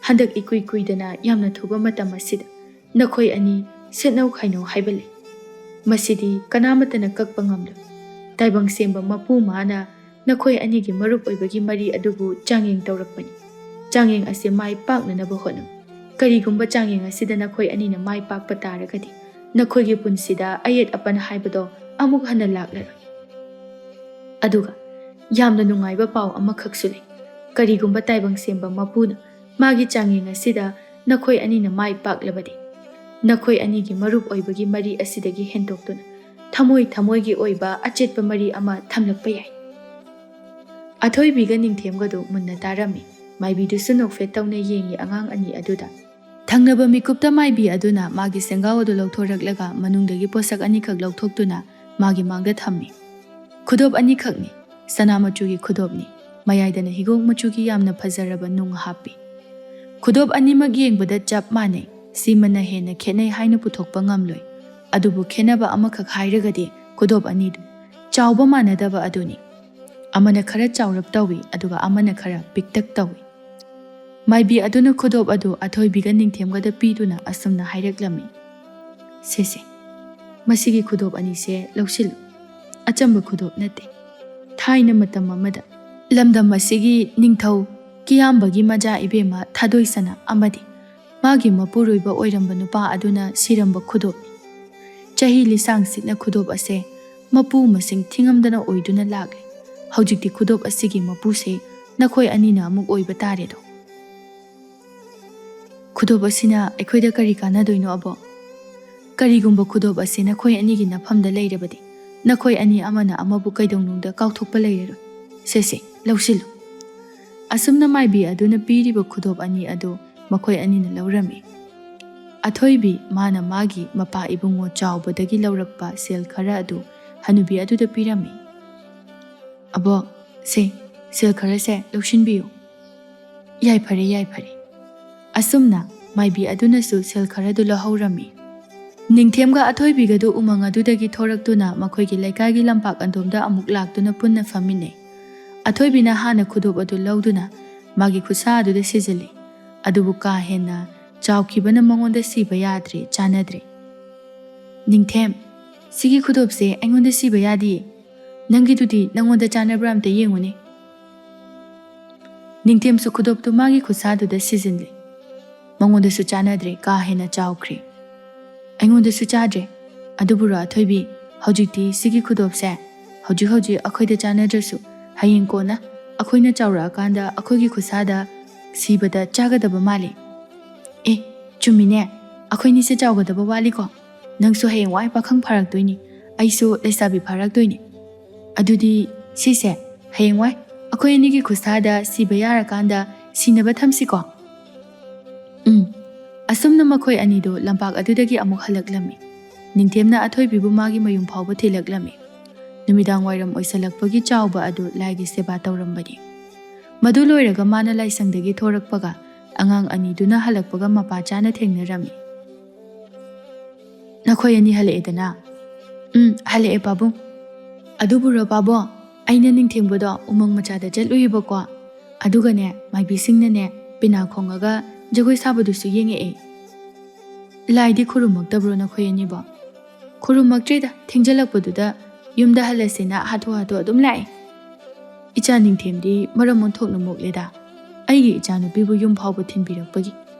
ꯍꯟꯗꯛ ꯏꯀꯨꯏ ꯀꯨꯏꯗꯅ ꯌꯥꯝꯅ ꯊꯨꯕ ꯃꯇꯝ ꯑꯁꯤꯗ ꯅꯈꯣꯏ ꯑꯅꯤ ꯁꯦꯠꯅꯧ ꯈꯥꯏꯅꯧ ꯍꯥꯏꯕ ꯂꯩ꯫ ꯃꯁꯤꯗꯤ ꯀꯅꯥꯃꯠꯇꯅ ꯀꯛꯄ ꯉꯝꯂꯣꯏ꯫ ꯇꯥꯏꯕꯪ ꯁꯦꯝꯕ ꯃꯄꯨ ꯃꯥꯅ ꯅꯈꯣꯏ ꯑꯅꯤꯒꯤ ꯃꯔꯨꯞ ꯑꯣꯏꯕꯒꯤ ꯃꯔꯤ ꯑꯗꯨꯕꯨ ꯆꯥꯡꯌꯦꯡ ꯇꯧꯔꯛꯄꯅꯤ꯫ ꯆꯥꯡꯌꯦꯡ ꯑꯁꯤ ꯃꯥꯏ ꯄꯥꯛꯅꯅꯕ ꯍꯣꯠꯅꯧ꯫ ꯀꯔꯤꯒꯨꯝꯕ ꯆꯥꯡꯌꯦꯡ ꯑꯁꯤꯗ ꯅꯈꯣꯏ ꯑꯅꯤꯅ ꯃꯥꯏ ꯄꯥꯛꯄ ꯇꯥꯔꯒꯗꯤ, ꯅꯈꯣꯏꯒꯤ ꯄꯨꯟꯁꯤꯗ ꯑꯌꯦꯠ ꯑꯄꯟ ꯍꯥꯏꯕꯗꯣ ꯑꯃꯨꯛ ꯍꯟꯅ ꯂꯥꯛꯂꯔꯣꯏ꯫ ꯑꯗꯨꯒ ꯌꯥꯝꯅ ꯅꯨꯡꯉꯥꯏꯕ ꯄꯥꯎ ꯑꯃꯈꯛꯁꯨ ꯂꯩ꯫ ꯀꯔꯤꯒꯨꯝꯕ ꯇꯥꯏꯕꯪ ꯁꯦꯝꯕ ꯃꯄꯨꯅ ꯃꯥꯒꯤ ꯆꯥꯡꯌꯦꯡ ꯑꯁꯤꯗ ꯅꯈꯣꯏ ꯑꯅꯤꯅ ꯃꯥꯏ ꯄꯥꯛꯂꯕꯗꯤ, ꯅꯈꯣꯏ ꯑꯅꯤꯒꯤ ꯃꯔꯨꯞ ꯑꯣꯏꯕꯒꯤ ꯃꯔꯤ ꯑꯁꯤꯗꯒꯤ ꯍꯦꯟꯗꯣꯛꯇꯨꯅ ꯊꯃꯣꯏ ꯊꯃꯣꯏꯒꯤ ꯑꯣꯏꯕ ꯑꯆꯦꯠꯄ ꯃꯔꯤ ꯑꯃ ꯊꯝꯂꯛꯄ ꯌꯥꯏ꯫ ꯑꯊꯣꯏꯕꯤꯒ ꯅꯤꯡꯊꯦꯝꯒꯗꯨ ꯃꯨꯟꯅ ꯇꯥꯔꯝꯃꯤ꯫ ꯃꯥꯏꯕꯤꯗꯨꯁꯨ ꯅꯣꯛꯐꯦꯠ ꯇꯧꯅ ꯌꯦꯡꯉꯤ ꯑꯉꯥꯡ ꯑꯅꯤ ꯑꯗꯨꯗ꯫ ꯊꯪꯅꯕ ꯃꯤꯀꯨꯞꯇ ꯃꯥꯏꯕꯤ ꯑꯗꯨꯅ ꯃꯥꯒꯤ ꯁꯦꯡꯒꯥꯎ ꯑꯗꯨ ꯂꯧꯊꯣꯔꯛꯂꯒ ꯃꯅꯨꯡꯗꯒꯤ ꯄꯣꯠꯁꯛ ꯑꯅꯤꯈꯛ ꯂꯧꯊꯣꯛꯇꯨꯅ ꯃꯥꯒꯤ ꯃꯥꯡꯗ ꯊꯝꯃꯤ꯫ ꯈꯨꯗꯣꯞ ꯑꯅꯤꯈꯛꯅꯤ꯫ ꯁꯅꯥ ꯃꯆꯨꯒꯤ ꯈꯨꯗꯣꯞꯅꯤ꯫ ꯃꯌꯥꯏꯗꯅ ꯍꯤꯒꯣꯛ ꯃꯆꯨꯒꯤ ꯌꯥꯝꯅ ꯐꯖꯔꯕ ꯅꯨꯡ ꯍꯥꯞꯄꯤ꯫ ꯈꯨꯗꯣꯞ ꯑꯅꯤꯃꯛ ꯌꯦꯡꯕꯗ ꯆꯞ ꯃꯥꯟꯅꯩ꯫ ꯁꯤꯃꯅ ꯍꯦꯟꯅ ꯈꯦꯠꯅꯩ ꯍꯥꯏꯅ ꯄꯨꯊꯣꯛꯄ ꯉꯝꯂꯣꯏ꯫ ꯑꯗꯨꯕꯨ ꯈꯦꯠꯅꯕ ꯑꯃꯈꯛ ꯍꯥꯏꯔꯒꯗꯤ ꯈꯨꯗꯣꯞ ꯑꯅꯤꯗꯨ ꯆꯥꯎꯕ ꯃꯥꯟꯅꯗꯕ ꯑꯗꯨꯅꯤ꯫ ꯑꯃꯅ ꯈꯔ ꯆꯥꯎꯔꯞ ꯇꯧꯏ, ꯑꯗꯨꯒ ꯑꯃꯅ ꯈꯔ ꯄꯤꯛꯇꯛ ꯇꯧꯏ꯫ ꯃꯥꯏꯕꯤ ꯑꯗꯨꯅ ꯈꯨꯗꯣꯞ ꯑꯗꯨ ꯑꯊꯣꯏꯕꯤꯒ ꯅꯤꯡꯊꯦꯝꯒꯗ ꯄꯤꯗꯨꯅ ꯑꯁꯨꯝꯅ ꯍꯥꯏꯔꯛꯂꯝꯃꯤ, "ꯁꯦ ꯁꯦ, ꯃꯁꯤꯒꯤ ꯈꯨꯗꯣꯞ ꯑꯅꯤꯁꯦ ꯂꯧꯁꯤꯜꯂꯨ꯫ ꯑꯆꯝꯕ ꯈꯨꯗꯣꯞ ꯅꯠꯇꯦ꯫ ꯊꯥꯏꯅ ꯃꯇꯝ ꯑꯃꯗ ꯂꯝꯗꯝ ꯑꯁꯤꯒꯤ ꯅꯤꯡꯊꯧ ꯀꯤꯌꯥꯝꯕꯒꯤ ꯃꯆꯥ ꯏꯕꯦꯝꯃ ꯊꯥꯗꯣꯏꯁꯅꯥ ꯑꯃꯗꯤ ꯃꯥꯒꯤ ꯃꯄꯨꯔꯣꯏꯕ ꯑꯣꯏꯔꯝꯕ ꯅꯨꯄꯥ ꯑꯗꯨꯅ ꯁꯤꯔꯝꯕ ꯈꯨꯗꯣꯞꯅꯤ꯫ ꯆꯍꯤ ꯂꯤꯁꯥꯡ ꯁꯤꯠꯅ ꯈꯨꯗꯣꯞ ꯑꯁꯦ ꯃꯄꯨ ꯃꯁꯤꯡ ꯊꯤꯉꯝꯗꯅ ꯑꯣꯏꯗꯨꯅ ꯂꯥꯛꯂꯦ꯫ ꯍꯧꯖꯤꯛꯇꯤ ꯈꯨꯗꯣꯞ ꯑꯁꯤꯒꯤ ꯃꯄꯨꯁꯦ ꯅꯈꯣꯏ ꯑꯅꯤꯅ ꯑꯃꯨꯛ ꯑꯣꯏꯕ ꯇꯥꯔꯦꯗꯣ꯫" "ꯈꯨꯗꯣꯞ ꯑꯁꯤꯅ ꯑꯩꯈꯣꯏꯗ ꯀꯔꯤ ꯀꯥꯟꯅꯗꯣꯏꯅꯣ, ꯑꯕꯣꯛ? ꯀꯔꯤꯒꯨꯝꯕ ꯈꯨꯗꯣꯞ ꯑꯁꯤ ꯅꯈꯣꯏ ꯑꯅꯤꯒꯤ ꯅꯐꯝꯗ ꯂꯩꯔꯕꯗꯤ, ꯅꯈꯣꯏ ꯑꯅꯤ ꯑꯃꯅ ꯑꯃꯕꯨ ꯀꯩꯗꯧꯅꯨꯡꯗ ꯀꯥꯎꯊꯣꯛꯄ ꯂꯩꯔꯔꯣꯏ꯫ ꯁꯦ ꯁꯦ, ꯂꯧꯁꯤꯜꯂꯨ꯫" ꯑꯁꯨꯝꯅ ꯃꯥꯏꯕꯤ ꯑꯗꯨꯅ ꯄꯤꯔꯤꯕ ꯈꯨꯗꯣꯞ ꯑꯅꯤ ꯑꯗꯨ ꯃꯈꯣꯏ ꯑꯅꯤꯅ ꯂꯧꯔꯝꯃꯤ꯫ ꯑꯊꯣꯏꯕꯤ ꯃꯥꯅ ꯃꯥꯒꯤ ꯃꯄꯥ ꯏꯕꯨꯡꯉꯣ ꯆꯥꯎꯕꯗꯒꯤ ꯂꯧꯔꯛꯄ ꯁꯦꯜ ꯈꯔ ꯑꯗꯨ ꯍꯅꯨꯕꯤ ꯑꯗꯨꯗ ꯄꯤꯔꯝꯃꯤ꯫ "ꯑꯕꯣꯛ, ꯁꯦ, ꯁꯦꯜ ꯈꯔꯁꯦ ꯂꯧꯁꯤꯟꯕꯤꯌꯨ꯫" "ꯌꯥꯏꯐꯔꯦ, ꯌꯥꯏꯐꯔꯦ꯫" ꯑꯁꯨꯝꯅ ꯃꯥꯏꯕꯤ ꯑꯗꯨꯅꯁꯨ ꯁꯦꯜ ꯈꯔꯗꯨ ꯂꯧꯍꯧꯔꯝꯃꯤ꯫ ꯅꯤꯡꯊꯦꯝꯒ ꯑꯊꯣꯏꯕꯤꯒꯗꯨ ꯎꯃꯪ ꯑꯗꯨꯗꯒꯤ ꯊꯣꯔꯛꯇꯨꯅ ꯃꯈꯣꯏꯒꯤ ꯂꯩꯀꯥꯏꯒꯤ ꯂꯝꯄꯥꯛ ꯑꯗꯣꯝꯗ ꯑꯃꯨꯛ ꯂꯥꯛꯇꯨꯅ ꯄꯨꯟꯅ ꯐꯝꯃꯤꯟꯅꯩ꯫ ꯑꯊꯣꯏꯕꯤꯅ ꯍꯥꯟꯅ ꯈꯨꯗꯣꯞ ꯑꯗꯨ ꯂꯧꯗꯨꯅ ꯃꯥꯒꯤ ꯈꯨꯠꯁꯥ ꯑꯗꯨꯗ ꯁꯤꯖꯤꯜꯂꯤ꯫ ꯑꯗꯨꯕꯨ ꯀꯥ ꯍꯦꯟꯅ ꯆꯥꯎꯈꯤꯕꯅ ꯃꯉꯣꯟꯗ ꯁꯤꯕ ꯌꯥꯗ꯭ꯔꯦ, ꯆꯥꯟꯅꯗ꯭ꯔꯦ꯫ "ꯅꯤꯡꯊꯦꯝ, ꯁꯤꯒꯤ ꯈꯨꯗꯣꯞꯁꯦ ꯑꯩꯉꯣꯟꯗ ꯁꯤꯕ ꯌꯥꯗꯤꯌꯦ꯫ ꯅꯪꯒꯤꯗꯨꯗꯤ ꯅꯪꯉꯣꯟꯗ ꯆꯥꯟꯅꯕ꯭ꯔꯥ ꯑꯝꯇ ꯌꯦꯡꯉꯨꯅꯦ꯫" ꯅꯤꯡꯊꯦꯝꯁꯨ ꯈꯨꯗꯣꯞꯇꯨ ꯃꯥꯒꯤ ꯈꯨꯠꯁꯥꯗꯨꯗ ꯁꯤꯖꯤꯜꯂꯤ꯫ ꯃꯉꯣꯟꯗꯁꯨ ꯆꯥꯟꯅꯗ꯭ꯔꯦ, ꯀꯥ ꯍꯦꯟꯅ ꯆꯥꯎꯈ꯭ꯔꯦ꯫ "ꯑꯩꯉꯣꯟꯗꯁꯨ ꯆꯥꯗ꯭ꯔꯦ꯫ ꯑꯗꯨꯕꯨꯔꯣ ꯑꯊꯣꯏꯕꯤ, ꯍꯧꯖꯤꯛꯇꯤ ꯁꯤꯒꯤ ꯈꯨꯗꯣꯞꯁꯦ ꯍꯧꯖꯤꯛ ꯍꯧꯖꯤꯛ ꯑꯩꯈꯣꯏꯗ ꯆꯥꯟꯅꯗ꯭ꯔꯁꯨ ꯍꯌꯦꯡ ꯀꯣꯟꯅ ꯑꯩꯈꯣꯏꯅ ꯆꯥꯎꯔꯛꯑꯀꯥꯟꯗ ꯑꯩꯈꯣꯏꯒꯤ ꯈꯨꯠꯁꯥꯗ ꯁꯤꯕꯗ ꯆꯥꯒꯗꯕ ꯃꯥꯜꯂꯤ꯫" "ꯑꯦ, ꯆꯨꯝꯃꯤꯅꯦ, ꯑꯩꯈꯣꯏꯅꯤꯁꯦ ꯆꯥꯎꯒꯗꯕ ꯋꯥꯠꯂꯤꯀꯣ꯫ ꯅꯪꯁꯨ ꯍꯌꯦꯡꯋꯥꯏ ꯄꯥꯈꯪ ꯐꯥꯔꯛꯇꯣꯏꯅꯤ, ꯑꯩꯁꯨ ꯂꯩꯁꯥꯕꯤ ꯐꯥꯔꯛꯇꯣꯏꯅꯤ꯫ ꯑꯗꯨꯗꯤ ꯁꯤꯁꯦ ꯍꯌꯦꯡꯋꯥꯏ ꯑꯩꯈꯣꯏ ꯑꯅꯤꯒꯤ ꯈꯨꯠꯁꯥꯗ ꯁꯤꯕ ꯌꯥꯔꯀꯥꯟꯗ ꯁꯤꯅꯕ ꯊꯝꯁꯤꯀꯣ꯫ ꯎꯝ꯫ ꯑꯁꯨꯝꯅ ꯃꯈꯣꯏ ꯑꯅꯤꯗꯨ ꯂꯝꯄꯥꯛ ꯑꯗꯨꯗꯒꯤ ꯑꯃꯨꯛ ꯍꯜꯂꯛꯂꯝꯃꯤ꯫ ꯅꯤꯡꯊꯦꯝꯅ ꯑꯊꯣꯏꯕꯤꯕꯨ ꯃꯥꯒꯤ ꯃꯌꯨꯝ ꯐꯥꯎꯕ ꯊꯤꯜꯂꯛꯂꯝꯃꯤ꯫ ꯅꯨꯃꯤꯗꯥꯡ ꯋꯥꯏꯔꯝ ꯑꯣꯏꯁꯜꯂꯛꯄꯒꯤ ꯆꯥꯎꯕ ꯑꯗꯨ ꯂꯥꯏꯒꯤ ꯁꯦꯕꯥ ꯇꯧꯔꯝꯕꯅꯤ꯫ ꯃꯗꯨ ꯂꯣꯏꯔꯒ ꯃꯥꯅ ꯂꯥꯏꯁꯪꯗꯒꯤ ꯊꯣꯔꯛꯄꯒ ꯑꯉꯥꯡ ꯑꯅꯤꯗꯨꯅ ꯍꯜꯂꯛꯄꯒ ꯃꯄꯥ ꯆꯥꯅ ꯊꯦꯡꯅꯔꯝꯃꯤ꯫ "ꯅꯈꯣꯏ ꯑꯅꯤ ꯍꯜꯂꯛꯑꯦꯗꯅ?" "ꯎꯝ, ꯍꯜꯂꯛꯑꯦ ꯄꯥꯕꯨꯡ꯫ ꯑꯗꯨꯕꯨꯔꯣ ꯄꯥꯕꯨꯡ, ꯑꯩꯅ ꯅꯤꯡꯊꯦꯝꯕꯗꯣ ꯎꯃꯪ ꯃꯆꯥꯗ ꯆꯠꯂꯨꯏꯕꯀꯣ꯫ ꯑꯗꯨꯒꯅꯦ, ꯃꯥꯏꯕꯤꯁꯤꯡꯅꯅꯦ ꯄꯦꯅꯥ ꯈꯣꯡꯉꯒ ꯖꯒꯣꯏ ꯁꯥꯕꯗꯨꯁꯨ ꯌꯦꯡꯉꯛꯑꯦ꯫" "ꯂꯥꯏꯗꯤ ꯈꯨꯔꯨꯝꯃꯛꯇꯕ꯭ꯔꯣ ꯅꯈꯣꯏ ꯑꯅꯤꯕꯣ?" "ꯈꯨꯔꯨꯝꯃꯛꯇ꯭ꯔꯤꯗ, ꯊꯦꯡꯖꯜꯂꯛꯄꯗꯨꯗ ꯌꯨꯝꯗ ꯍꯜꯂꯁꯦꯅ ꯍꯥꯊꯨ ꯍꯥꯊꯨ ꯑꯗꯨꯝ ꯂꯥꯛꯑꯦ꯫" "ꯏꯆꯥ ꯅꯤꯡꯊꯦꯝꯗꯤ ꯃꯔꯝ ꯑꯣꯟꯊꯣꯛꯅ ꯃꯣꯛꯂꯦꯗ꯫ ꯑꯩꯒꯤ ꯏꯆꯥꯅꯨꯄꯤꯕꯨ ꯌꯨꯝ ꯐꯥꯎꯕ ꯊꯤꯟꯕꯤꯔꯛꯄꯒꯤ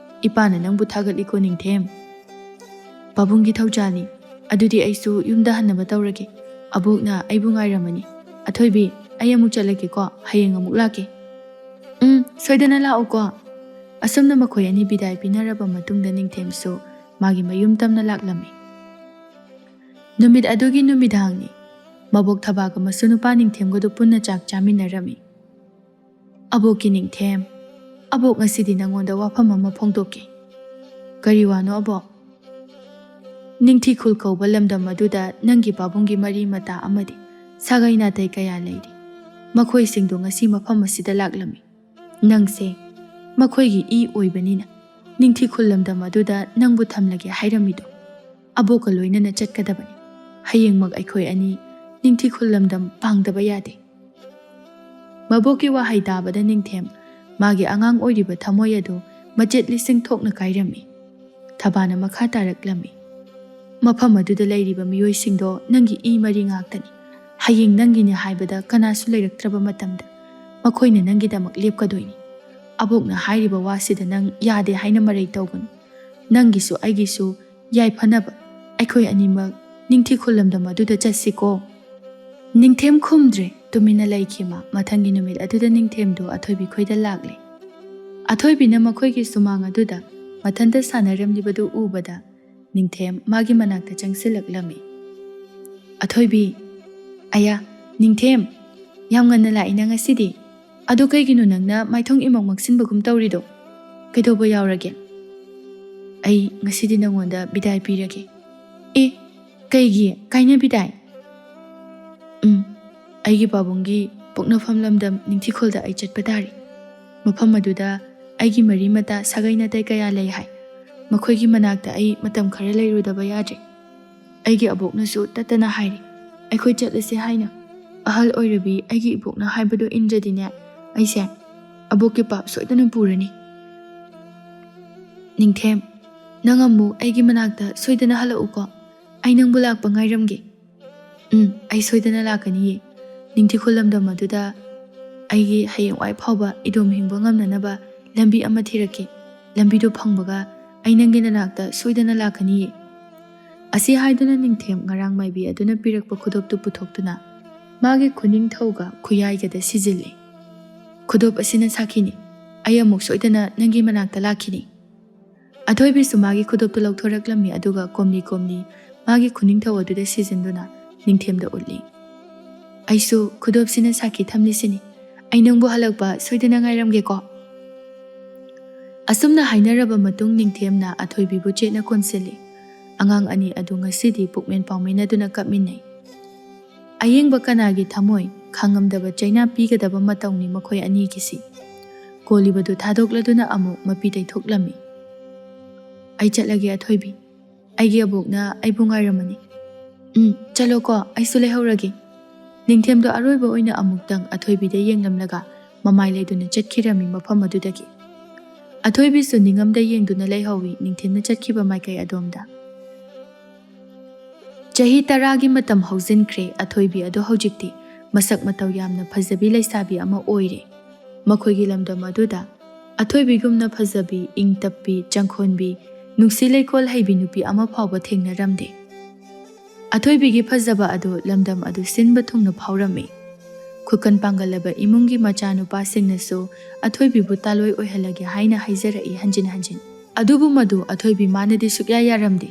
ꯏꯄꯥꯅ ꯅꯪꯕꯨ ꯊꯥꯒꯠꯂꯤꯀꯣ ꯅꯤꯡꯊꯦꯝ꯫" "ꯄꯥꯕꯨꯡꯒꯤ ꯊꯧꯖꯥꯜꯅꯤ꯫ ꯑꯗꯨꯗꯤ ꯑꯩꯁꯨ ꯌꯨꯝꯗ ꯍꯟꯅꯕ ꯇꯧꯔꯒꯦ꯫ ꯑꯕꯣꯛꯅ ꯑꯩꯕꯨ ꯉꯥꯏꯔꯝꯃꯅꯤ꯫ ꯑꯊꯣꯏꯕꯤ, ꯑꯩ ꯑꯃꯨꯛ ꯆꯠꯂꯒꯦꯀꯣ, ꯍꯌꯦꯡ ꯑꯃꯨꯛ ꯂꯥꯛꯀꯦ꯫" "ꯎꯝ, ꯁꯣꯏꯗꯅ ꯂꯥꯛꯎꯀꯣ꯫" ꯑꯁꯨꯝꯅ ꯃꯈꯣꯏ ꯑꯅꯤ ꯕꯤꯗꯥꯏ ꯄꯤꯅꯔꯕ ꯃꯇꯨꯡꯗ ꯅꯤꯡꯊꯦꯝꯁꯨ ꯃꯥꯒꯤ ꯃꯌꯨꯝ ꯇꯝꯅ ꯂꯥꯛꯂꯝꯃꯤ꯫ ꯅꯨꯃꯤꯠ ꯑꯗꯨꯒꯤ ꯅꯨꯃꯤꯗꯥꯡꯅꯤ꯫ ꯃꯕꯣꯛ ꯊꯕꯥꯒ ꯃꯁꯨ ꯅꯨꯄꯥ ꯅꯤꯡꯊꯦꯝꯒꯗꯨ ꯄꯨꯟꯅ ꯆꯥꯛ ꯆꯥꯃꯤꯟꯅꯔꯝꯃꯤ꯫ "ꯑꯕꯣꯛꯀꯤ ꯅꯤꯡꯊꯦꯝ, ꯑꯕꯣꯛ ꯉꯁꯤꯗꯤ ꯅꯉꯣꯟꯗ ꯋꯥꯐꯝ ꯑꯃ ꯐꯣꯡꯗꯣꯛꯀꯦ꯫" "ꯀꯔꯤ ꯋꯥꯅꯣ ꯑꯕꯣꯛ?" "ꯅꯤꯡꯊꯤꯈꯨꯜ ꯀꯧꯕ ꯂꯝꯗꯝ ꯑꯗꯨꯗ ꯅꯪꯒꯤ ꯄꯥꯕꯨꯡꯒꯤ ꯃꯔꯤ ꯃꯇꯥ ꯑꯃꯗꯤ ꯁꯥꯒꯩ ꯅꯥꯇꯩ ꯀꯌꯥ ꯂꯩꯔꯤ꯫ ꯃꯈꯣꯏꯁꯤꯡꯗꯨ ꯉꯁꯤ ꯃꯐꯝ ꯑꯁꯤꯗ ꯂꯥꯛꯂꯝꯃꯤ꯫ ꯅꯪꯁꯦ ꯃꯈꯣꯏꯒꯤ ꯏ ꯑꯣꯏꯕꯅꯤꯅ ꯅꯤꯡꯊꯤꯈꯨꯜ ꯂꯝꯗꯝ ꯑꯗꯨꯗ ꯅꯪꯕꯨ ꯊꯝꯂꯒꯦ ꯍꯥꯏꯔꯝꯃꯤꯗꯣ꯫ ꯑꯕꯣꯛꯀ ꯂꯣꯏꯅꯅ ꯆꯠꯀꯗꯕꯅꯤ꯫ ꯍꯌꯦꯡꯃꯛ ꯑꯩꯈꯣꯏ ꯑꯅꯤ ꯅꯤꯡꯊꯤꯈꯨꯜ ꯂꯝꯗꯝ ꯄꯥꯡꯗꯕ ꯌꯥꯗꯦ꯫" ꯃꯕꯣꯛꯀꯤ ꯋꯥꯍꯩ ꯇꯥꯕꯗ ꯅꯤꯡꯊꯦꯝ ꯃꯥꯒꯤ ꯑꯉꯥꯡ ꯑꯣꯏꯔꯤꯕ ꯊꯃꯣꯏ ꯑꯗꯨ ꯃꯆꯦꯠ ꯂꯤꯁꯤꯡ ꯊꯣꯛꯅ ꯀꯥꯏꯔꯝꯃꯤ꯫ ꯊꯕꯥꯅ ꯃꯈꯥ ꯇꯥꯔꯛꯂꯝꯃꯤ, "ꯃꯐꯝ ꯑꯗꯨꯗ ꯂꯩꯔꯤꯕ ꯃꯤꯑꯣꯏꯁꯤꯡꯗꯣ ꯅꯪꯒꯤ ꯏ ꯃꯔꯤ ꯉꯥꯛꯇꯅꯤ꯫ ꯍꯌꯦꯡ ꯅꯪꯒꯤꯅꯤ ꯍꯥꯏꯕꯗ ꯀꯅꯥꯁꯨ ꯂꯩꯔꯛꯇ꯭ꯔꯕ ꯃꯇꯝꯗ ꯃꯈꯣꯏꯅ ꯅꯪꯒꯤꯗꯃꯛ ꯂꯦꯞꯀꯗꯣꯏꯅꯤ꯫ ꯑꯕꯣꯛꯅ ꯍꯥꯏꯔꯤꯕ ꯋꯥꯁꯤꯗ ꯅꯪ ꯌꯥꯗꯦ ꯍꯥꯏꯅ ꯃꯔꯩ ꯇꯧꯒꯅꯨ꯫ ꯅꯪꯒꯤꯁꯨ ꯑꯩꯒꯤꯁꯨ ꯌꯥꯏꯐꯅꯕ ꯑꯩꯈꯣꯏ ꯑꯅꯤꯃꯛ ꯅꯤꯡꯊꯤꯈꯨꯜ ꯂꯝꯗꯝ ꯑꯗꯨꯗ ꯆꯠꯁꯤꯀꯣ꯫" ꯅꯤꯡꯊꯦꯝ ꯈꯨꯝꯗ꯭ꯔꯦ, ꯇꯨꯃꯤꯟꯅ ꯂꯩꯈꯤ ꯃꯥ꯫ ꯃꯊꯪꯒꯤ ꯅꯨꯃꯤꯠ ꯑꯗꯨꯗ ꯅꯤꯡꯊꯦꯝꯗꯨ ꯑꯊꯣꯏꯕꯤ ꯈꯣꯏꯗ ꯂꯥꯛꯂꯦ꯫ ꯑꯊꯣꯏꯕꯤꯅ ꯃꯈꯣꯏꯒꯤ ꯁꯨꯃꯥꯡ ꯑꯗꯨꯗ ꯃꯊꯟꯇ ꯁꯥꯟꯅꯔꯝꯂꯤꯕꯗꯨ ꯎꯕꯗ ꯅꯤꯡꯊꯦꯝ ꯃꯥꯒꯤ ꯃꯅꯥꯛꯇ ꯆꯪꯁꯤꯜꯂꯛꯂꯝꯃꯤ꯫ "ꯑꯊꯣꯏꯕꯤ꯫" "ꯑꯌꯥ, ꯅꯤꯡꯊꯦꯝ, ꯌꯥꯝ ꯉꯟꯅ ꯂꯥꯛꯏꯅ ꯉꯁꯤꯗꯤ?" "ꯑꯗꯣ ꯀꯩꯒꯤꯅꯣ ꯅꯪꯅ ꯃꯥꯏꯊꯣꯡ ꯏꯃꯛ ꯃꯛꯁꯤꯟꯕꯒꯨꯝ ꯇꯧꯔꯤꯗꯣ? ꯀꯩꯗꯧꯕ ꯌꯥꯎꯔꯒꯦ? ꯑꯩ ꯉꯁꯤꯗꯤ ꯅꯪꯉꯣꯟꯗ ꯕꯤꯗꯥꯏ ꯄꯤꯔꯒꯦ꯫" "ꯑꯦ, ꯀꯩꯒꯤ? ꯀꯥꯏꯅ ꯕꯤꯗꯥꯏ?" "ꯎꯝ, ꯑꯩꯒꯤ ꯄꯥꯕꯨꯡꯒꯤ ꯄꯣꯛꯅꯐꯝ ꯂꯝꯗꯝ ꯅꯤꯡꯊꯤꯈꯣꯜꯗ ꯑꯩ ꯆꯠꯄ ꯇꯥꯔꯦ꯫ ꯃꯐꯝ ꯑꯗꯨꯗ ꯑꯩꯒꯤ ꯃꯔꯤ ꯃꯇꯥ ꯁꯥꯒꯩ ꯅꯥꯇꯩ ꯀꯌꯥ ꯂꯩ ꯍꯥꯏ꯫ ꯃꯈꯣꯏꯒꯤ ꯃꯅꯥꯛꯇ ꯑꯩ ꯃꯇꯝ ꯈꯔ ꯂꯩꯔꯨꯗꯕ ꯌꯥꯗ꯭ꯔꯦ꯫ ꯑꯩꯒꯤ ꯑꯕꯣꯛꯅꯁꯨ ꯇꯠꯇꯅ ꯍꯥꯏꯔꯤ, ꯑꯩꯈꯣꯏ ꯆꯠꯂꯁꯦ ꯍꯥꯏꯅ꯫ ꯑꯍꯜ ꯑꯣꯏꯔꯕꯤ ꯑꯩꯒꯤ ꯏꯕꯣꯛꯅ ꯍꯥꯏꯕꯗꯨ ꯏꯟꯗ꯭ꯔꯗꯤꯅꯦ, ꯑꯩꯁꯦ ꯑꯕꯣꯛꯀꯤ ꯄꯥꯞ ꯁꯣꯏꯗꯅ ꯄꯨꯔꯅꯤ꯫" "ꯅꯤꯡꯊꯦꯝ, ꯅꯪ ꯑꯃꯨꯛ ꯑꯩꯒꯤ ꯃꯅꯥꯛꯇ ꯁꯣꯏꯗꯅ ꯍꯜꯂꯛꯎꯀꯣ꯫ ꯑꯩ ꯅꯪꯕꯨ ꯂꯥꯛꯄ ꯉꯥꯏꯔꯝꯒꯦ꯫" "ꯎꯝ, ꯑꯩ ꯁꯣꯏꯗꯅ ꯂꯥꯛꯀꯅꯤꯌꯦ꯫ ꯅꯤꯡꯊꯤꯈꯣꯜ ꯂꯝꯗꯝ ꯑꯗꯨꯗ ꯑꯩꯒꯤ ꯍꯌꯦꯡꯋꯥꯏ ꯐꯥꯎꯕ ꯏꯗꯣꯝ ꯍꯤꯡꯕ ꯉꯝꯅꯅꯕ ꯂꯝꯕꯤ ꯑꯃ ꯊꯤꯔꯛꯀꯦ꯫ ꯂꯝꯕꯤꯗꯨ ꯐꯪꯕꯒ ꯑꯩ ꯅꯪꯒꯤ ꯅꯅꯥꯛꯇ ꯁꯣꯏꯗꯅ ꯂꯥꯛꯀꯅꯤꯌꯦ꯫" ꯑꯁꯤ ꯍꯥꯏꯗꯨꯅ ꯅꯤꯡꯊꯦꯝ ꯉꯔꯥꯡ ꯃꯥꯏꯕꯤ ꯑꯗꯨꯅ ꯄꯤꯔꯛꯄ ꯈꯨꯗꯣꯞꯇꯨ ꯄꯨꯊꯣꯛꯇꯨꯅ ꯃꯥꯒꯤ ꯈꯨꯅꯤꯡꯊꯧꯒ ꯈꯨꯌꯥꯏꯒꯗ ꯁꯤꯖꯤꯜꯂꯤ꯫ "ꯈꯨꯗꯣꯞ ꯑꯁꯤꯅ ꯁꯥꯈꯤꯅꯤ, ꯑꯩ ꯑꯃꯨꯛ ꯁꯣꯏꯗꯅ ꯅꯪꯒꯤ ꯃꯅꯥꯛꯇ ꯂꯥꯛꯈꯤꯅꯤ꯫" ꯑꯊꯣꯏꯕꯤꯁꯨ ꯃꯥꯒꯤ ꯈꯨꯗꯣꯞꯇꯨ ꯂꯧꯊꯣꯔꯛꯂꯝꯃꯤ, ꯑꯗꯨꯒ ꯀꯣꯝꯂꯤ ꯀꯣꯝꯂꯤ ꯃꯥꯒꯤ ꯈꯨꯅꯤꯡꯊꯧ ꯑꯗꯨꯗ ꯁꯤꯖꯤꯟꯗꯨꯅ ꯅꯤꯡꯊꯦꯝꯗ ꯎꯠꯂꯤ꯫ "ꯑꯩꯁꯨ ꯈꯨꯗꯣꯞꯁꯤꯅ ꯁꯥꯈꯤ ꯊꯝꯂꯤꯁꯤꯅꯤ꯫ ꯑꯩ ꯅꯪꯕꯨ ꯍꯜꯂꯛꯄ ꯁꯣꯏꯗꯅ ꯉꯥꯏꯔꯝꯒꯦꯀꯣ꯫" ꯑꯁꯨꯝꯅ ꯍꯥꯏꯅꯔꯕ ꯃꯇꯨꯡ ꯅꯤꯡꯊꯦꯝꯅ ꯑꯊꯣꯏꯕꯤꯕꯨ ꯆꯦꯠꯅ ꯀꯣꯟꯁꯤꯜꯂꯤ꯫ ꯑꯉꯥꯡ ꯑꯅꯤ ꯑꯗꯨ ꯉꯁꯤꯗꯤ ꯄꯨꯛꯃꯦꯟ ꯄꯥꯎꯃꯦꯟꯅꯗꯨꯅ ꯀꯞꯃꯤꯟꯅꯩ꯫ ꯑꯌꯦꯡꯕ ꯀꯅꯥꯒꯤ ꯊꯃꯣꯏ ꯈꯥꯡꯉꯝꯗꯕ ꯆꯩꯅꯥ ꯄꯤꯒꯗꯕ ꯃꯇꯧꯅꯤ ꯃꯈꯣꯏ ꯑꯅꯤꯒꯤꯁꯤ꯫ ꯀꯣꯜꯂꯤꯕꯗꯨ ꯊꯥꯗꯣꯛꯂꯗꯨꯅ ꯑꯃꯨꯛ ꯃꯄꯤ ꯇꯩꯊꯣꯛꯂꯝꯃꯤ꯫ "ꯑꯩ ꯆꯠꯂꯒꯦ ꯑꯊꯣꯏꯕꯤ꯫ ꯑꯩꯒꯤ ꯑꯕꯣꯛꯅ ꯑꯩꯕꯨ ꯉꯥꯏꯔꯝꯃꯅꯤ꯫" "ꯎꯝ, ꯆꯠꯂꯣꯀꯣ, ꯑꯩꯁꯨ ꯂꯩꯍꯧꯔꯒꯦ꯫" ꯅꯤꯡꯊꯦꯝꯗꯣ ꯑꯔꯣꯏꯕ ꯑꯣꯏꯅ ꯑꯃꯨꯛꯇꯪ ꯑꯊꯣꯏꯕꯤꯗ ꯌꯦꯡꯂꯝꯂꯒ ꯃꯃꯥꯏ ꯂꯩꯗꯨꯅ ꯆꯠꯈꯤꯔꯝꯃꯤ ꯃꯐꯝ ꯑꯗꯨꯗꯒꯤ꯫ ꯑꯊꯣꯏꯕꯤꯁꯨ ꯅꯤꯡꯉꯝꯗ ꯌꯦꯡꯗꯨꯅ ꯂꯩꯍꯧꯏ ꯅꯤꯡꯊꯦꯝꯅ ꯆꯠꯈꯤꯕ ꯃꯥꯏꯀꯩ ꯑꯗꯣꯝꯗ꯫ ꯆꯍꯤ ꯇꯔꯥꯒꯤ ꯃꯇꯝ ꯍꯧꯖꯤꯟꯈ꯭ꯔꯦ꯫ ꯑꯊꯣꯏꯕꯤ ꯑꯗꯣ ꯍꯧꯖꯤꯛꯇꯤ ꯃꯁꯛ ꯃꯇꯧ ꯌꯥꯝꯅ ꯐꯖꯕꯤ ꯂꯩꯁꯥꯕꯤ ꯑꯃ ꯑꯣꯏꯔꯦ꯫ ꯃꯈꯣꯏꯒꯤ ꯂꯝꯗꯝ ꯑꯗꯨꯗ ꯑꯊꯣꯏꯕꯤꯒꯨꯝꯅ ꯐꯖꯕꯤ, ꯏꯪ ꯇꯞꯄꯤ, ꯆꯪꯈꯣꯟꯕꯤ, ꯅꯨꯡꯁꯤ ꯂꯩꯀꯣꯜ ꯍꯩꯕꯤ ꯅꯨꯄꯤ ꯑꯃ ꯐꯥꯎꯕ ꯊꯦꯡꯅꯔꯝꯗꯦ꯫ ꯑꯊꯣꯏꯕꯤꯒꯤ ꯐꯖꯕ ꯑꯗꯨ ꯂꯝꯗꯝ ꯑꯗꯨ ꯁꯤꯟꯕ ꯊꯨꯡꯅ ꯐꯥꯎꯔꯝꯃꯤ꯫ ꯈꯨꯀꯟ ꯄꯥꯡꯒꯜꯂꯕ ꯏꯃꯨꯡꯒꯤ ꯃꯆꯥꯅꯨꯄꯥꯁꯤꯡꯅꯁꯨ ꯑꯊꯣꯏꯕꯤꯕꯨ ꯇꯥꯂꯣꯏ ꯑꯣꯏꯍꯜꯂꯒꯦ ꯍꯥꯏꯅ ꯍꯥꯏꯖꯔꯛꯏ ꯍꯟꯖꯤꯟ ꯍꯟꯖꯤꯟ꯫ ꯑꯗꯨꯕꯨ ꯃꯗꯨ ꯑꯊꯣꯏꯕꯤ ꯃꯥꯅꯗꯤ ꯁꯨꯛꯌꯥ ꯌꯥꯔꯝꯗꯦ꯫